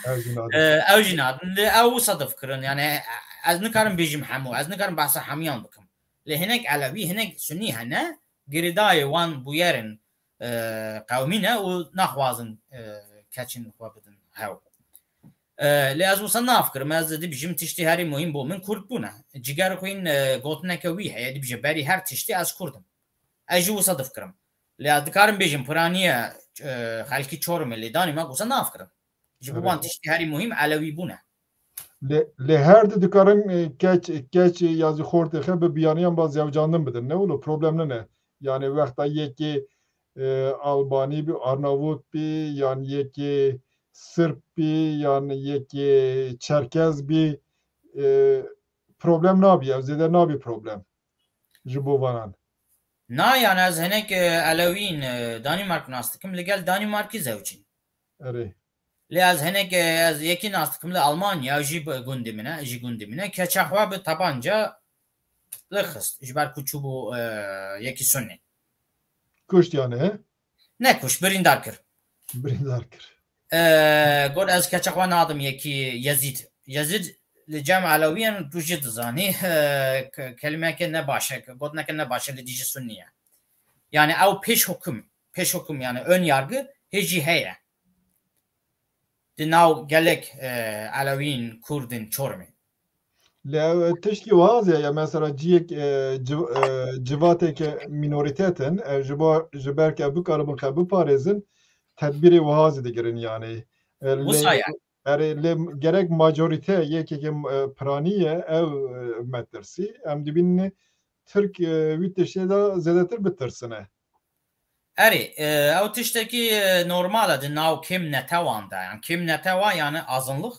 Ew jî nadin. Ew jî nadin. Lê ew wisa difikirin, yani, e, Ez nikarim bêjim hemû, ez nikarim behsa hemiyan bikim. Lê hinek Elewî, hinek Sunî hene, girêdayê wan bûyerên, e, qewmî ne û naxwazin, e, keçin xwe bidin hew. E, lê ez wisa nafikirim, ez dibêjim tiştê herî muhîm bo min Kurd bûne. Ciger xwîn, e, gotineke wî heye, dibêje berî her tiştê ez Kurd im. Ez jî wisa difikirim. Lê ez dikarim bêjim piraniye, e, xelkî Çorumê lê Danîmark wisa nafikirim. Ji bo wan tiştê herî muhîm Elewî bûne. Lê, lê her di dikarin, e, keç, keç ya zî xortê xe bi biyaniyan ba zewcandin bidin. Ne wilo problem nine. Yani wexta yekê, e, Albanî bî, Arnavut bî, yan yekê Sirp bî, yan yekê Çerkez bî, e, problem nabî, ev zêde nabî problem ji bo vanan. Na, yani ez hinek, e, Elewîn, e, Danîmark nas dikim, li gel Danîmarkî zewcîn. Erê. Lê ez hinek, e, ez yekî nas dikim li Almanya, jî bi gundî min e, jî gundî min e. Keça xwe bi tabanca lixist, ji ber ku çûbû, e, yekî Sunî. Kuşt yani, he? Nekuşt, birîndar kir. Birîndar kir. E, got ez keça xwe nadim yekî Yezîd. Yezîd li cem Elewiyan tu jî dizanî, e, ke-, kelimeke ne baş e, gotineke ne baş e li dijî Sunî ye. Yani ew pêş hukum, pêş hukum yani ön yargı hê jî heye. Di nav gelek, e, Elewîn, Kurdin, Çormê. Lê ew tişkî wiha zî ye, mesela ciyek, e, civ-, e, civateke mînorîtet in, e, ji bo, ji ber ke bikaribin xwe biparêzin, tedbîrê wiha zî digirin yani. E, lê, Wisa ye. Erê, lê gerek majorîte yekeke, e, piranî ye, ew, e, metirsî. Em dibînin Tirk, e, wî tiştê de zêdetir bitirsine. Erê, e, ew tiştekî, e, normal e di nav kêm netewan de. Yani kêm netewa yani azınlık.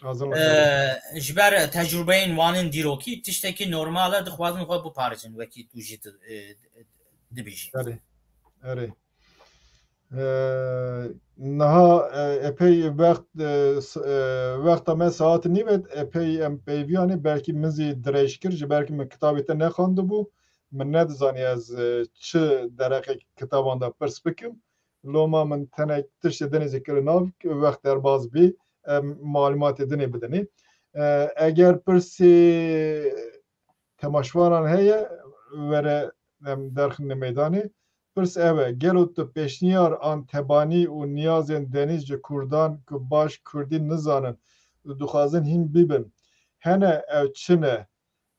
Azınlık, E, erê. Ji ber tecrubeyên wan ên dîrokî tiştekî normal e, dixwazin xwe biparêzin wekî tu jî di-, e, dibêjî. Erê, erê. E, niha, e, epey wext, e, s-, e, wexta me saet nîv e, epey em peyvî anî, belkî min zî dirêj kir, ji ber ku min kitabê te nexwendibû, min nedizanî ez, e, çi dereqê kitaban de pirs bikim. Loma min tenek tiştê dinê zî kir nav, wext derbaz bî, em malûmatê dinê bidinê. E, eger pirsê temaşvanan heye, were em derxîne meydanê. Pirs ev e, gelo tu pêşniyar an tebanî û niyazên Denîz ji Kurdan ku baş Kurdî nizanin û dixwazin hîn bibin, hene ew çi ne?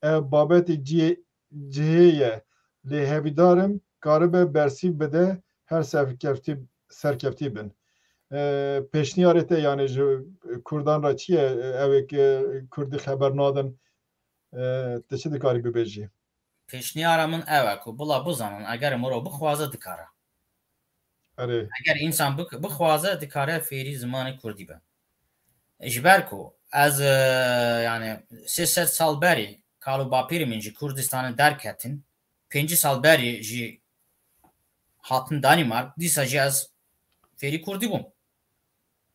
Ev babetê cihê, cihê ye, lê hevîdar im karibe bersîv bide, her serkeftî, serkeftî bin. E, pêşniyarê te yani ji Kurdan re çi ye? Ew ê ke Kurdî xeber nadin, e, tu çi dikarî bibêjî? Pêşniyara min ew e ku bila bizanin, eger mirov bixwaze dikare. Erê. Eger însan bik-, bixwaze dikare fêrî zimanê kurdî be. Ji ber ku ez, e, yani sê sed sal berî kal û bapîrê min ji Kurdistanê derketin, pêncî sal berî jî hatin Danîmark, dîsa jî ez fêrî kurdî bûm.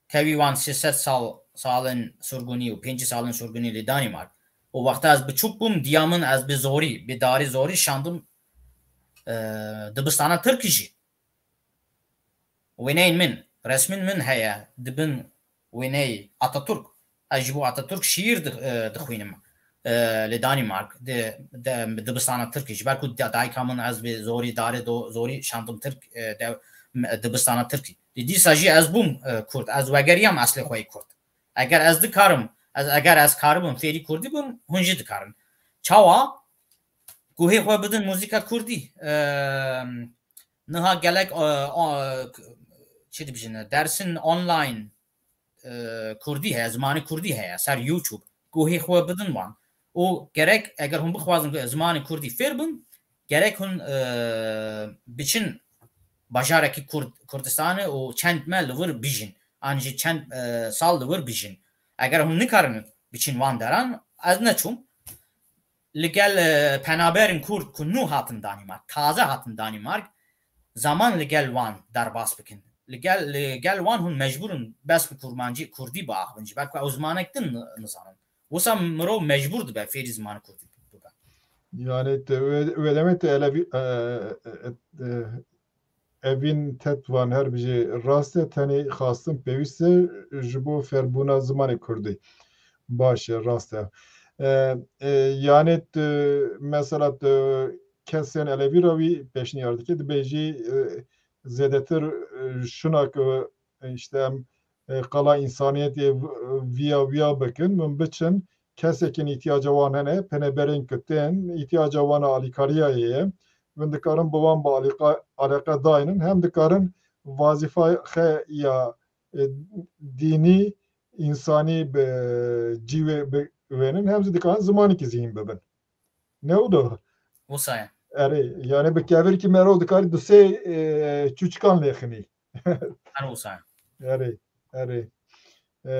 Tevî wan sê sed sal, salên surgunî û pêncî salên surgunî li Danîmark û wexta ez biçûk bûm, diya min ez bi zorî, bi darî zorî şandim, e, dibistana Tirkî jî. Wêneyên min, resmên min heye, dibin wêneyê Ataturk. Ez ji bo Ataturk şiîr di-, e, dixwînim, e, li Danîmark, di, di, dibistana Tirkî. Ji ber ku da-, dayika min ez bi zorî, darê do-, zorî şandim Tirk, e, de, m-, dibistana Tirkî. Di dîsa jî ez bûm, e, Kurd. Ez vegeriyam eslê xwe yê Kurd. Eger ez dikarim, ez, eger ez karibim fêrî Kurdî bim, hûn jî dikarin. Çawa? Guhê xwe bidin muzîka Kurdî. E, niha gelek, e, o, çi dibijin, dersên online, e, Kurdî heye, zimanê Kurdî heye ser YouTube. Guhê xwe bidin wan. Û gerek, eger hûn bixwazin zimanê Kurdî fêr bin, gerek hûn, e, biçin bajarekî Kurd-, Kurdistanê û çend meh li wir bijîn. An jî çend, e, sal li wir bijîn. Eger hûn nikarin biçin wan deran, ez neçûm. Li gel, e, penaberên Kurd ku nû hatin Danîmark, taze hatin Danîmark, zaman li gel wan derbas bikin. Li gel, li gel wan hûn mecbûr in bes bi kurmancî, kurdî biaxivin, ji ber ku ew zimanek din ni-, nizanin. Wisa mirov mecbûr dibe fêrî zimanê kurdî bibe. Yani te, wê, wê demê te elevî, e, e, e, Evîn Tetwan her bijî rast e, tenê xastin pêwîst e ji bo fêrbûna zimanê kurdî. Baş e, rast e. E, e, yani tu, mesela tu kesên Elevî re wî pêşniyar dikî, dibêjî, e, zêdetir, e, şuna ku, e, işte em, e, qala însaniyetê v-, viya wiya bikin, min biçin, kesekên îtiyaca wan hene, peneberên ku tên, îtiyaca wan a alîkariya ye, min dikarin bi wan bi alîqa-, aleqe daynin, hem dikarin vazîfa xe ya, e, dînî, însanî bi cî wê biwênin, hem jî dikarin zimanekî zî hîn bibin. Ne wilo? Wisa ye. Erê, yani bi kevirkî mero dikarî du sê, e, çûçikan lêxinî. Her wisa ye. Erê, erê. E,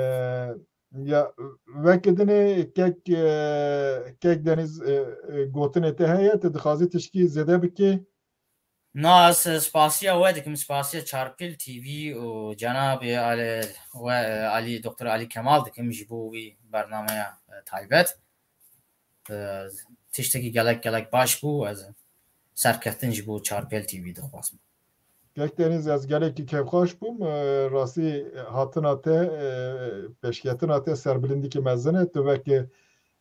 ya, weke dinê kek, e, kek Deniz, e, e, gotinê te heye, tu dixwazî tişkî zêde bikî? Na, ez spasiya we dikim, spasiya Çarpêl T V û cenabê Ali, we, Ali, Doktor Ali Kemal dikim ji bo wî bernameya, e, taybet. E, tiştekî gelek, gelek baş bû, ez serkeftin ji bo Çarpêl T V dixwazim. Kek Deniz, ez gelekî kêfxweş bûm. E, rastî hatina te, e, pêşketina te serbilindîkî mezin e. Tu weke,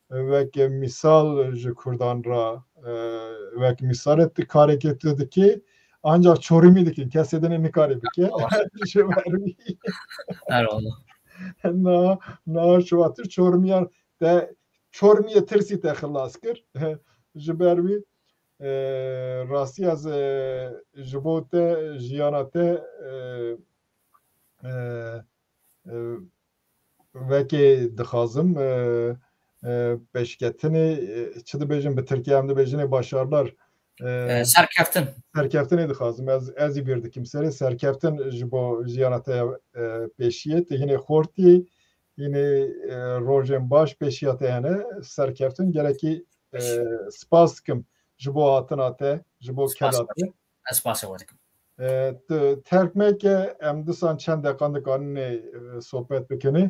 weke mîsal ji Kurdan re, e, wek mîsal e, tu karekê tu dikî, ancak Çorumî dikin. Kesê din nikare bike. Ji ber wî. Eyvallah. Na, na, şivatir Çorumî ya te Çorumiyê tirsî te xilas kir. Ji ber wî, e, rastî ez, e, ji bo te, jiyana te, e, e, e, wekê dixwazim, e, e, pêşketinê, e, çi dibêjin bi tirkî, em dibêjinê başarlar. E, E, serkeftin. Serkeftinê dixwazim. Ez, ez ê bîr dikim serê. Serkeftin ji bo jiyana te, e, pêşiyê. Tu hinê xortî, hinê, e, rojên baş pêşiya te hene. Serkeftin, gelekî, e, spas dikim ji bo hatina te, ji bo keda te. Ez spasê we dikim. E, tu terk meke, em disan çend deqan dikaninê, e, sohbet bikinê.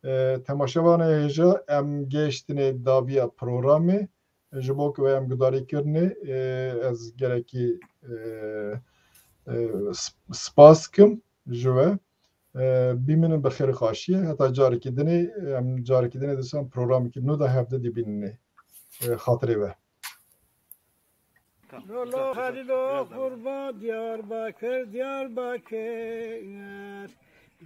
E, temaşevanê hêja, em gêştinê daviya programê. Ji bo ku em gudarî kirinê, e, ez gelekî, e, e, sp-, spas dikim ji we. E, bimînin bi xêr û xaşiyê. Heta carekî dinê, em carekî dinê disan programekî nû de hevdî dibîninê. E, xatirê we. Lolo Xalilo qurban Diyarbakir, Diyarbakir.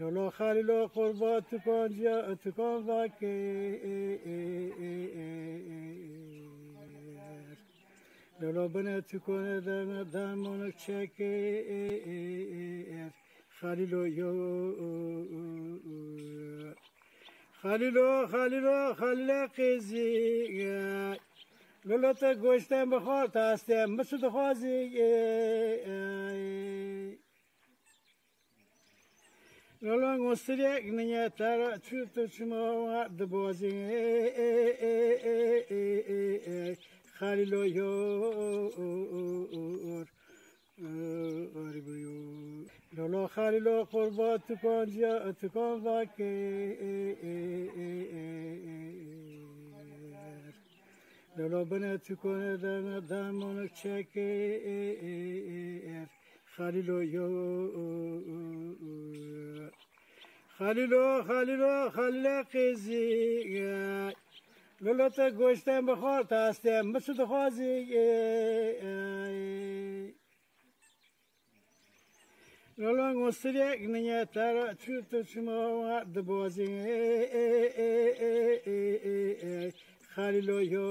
Lolo Xalilo qurban tukan ciya, tukan vakir. Lolo bine tukone deme, demonik çekir. Xalilo yo. Xalilo, Xalilo, Xalile qêzî. Lolo te goşten bixwar, te hestê, min çi dixwazî? Lolo nostirek niye tera çû tu çima dibozî? Xalilo yo. Lolo Xalilo qurba tukan ciya, tukan vake. Lolo bine tukone deme, demonik çekir. Xalilo yo. Xalilo, Xalilo, Xalile qêzî. Lolo te goşten bixwar, te hestê, min çi dixwazî? Lolo nostirek niye tera çû tu çima dibozî? Xalilo yo.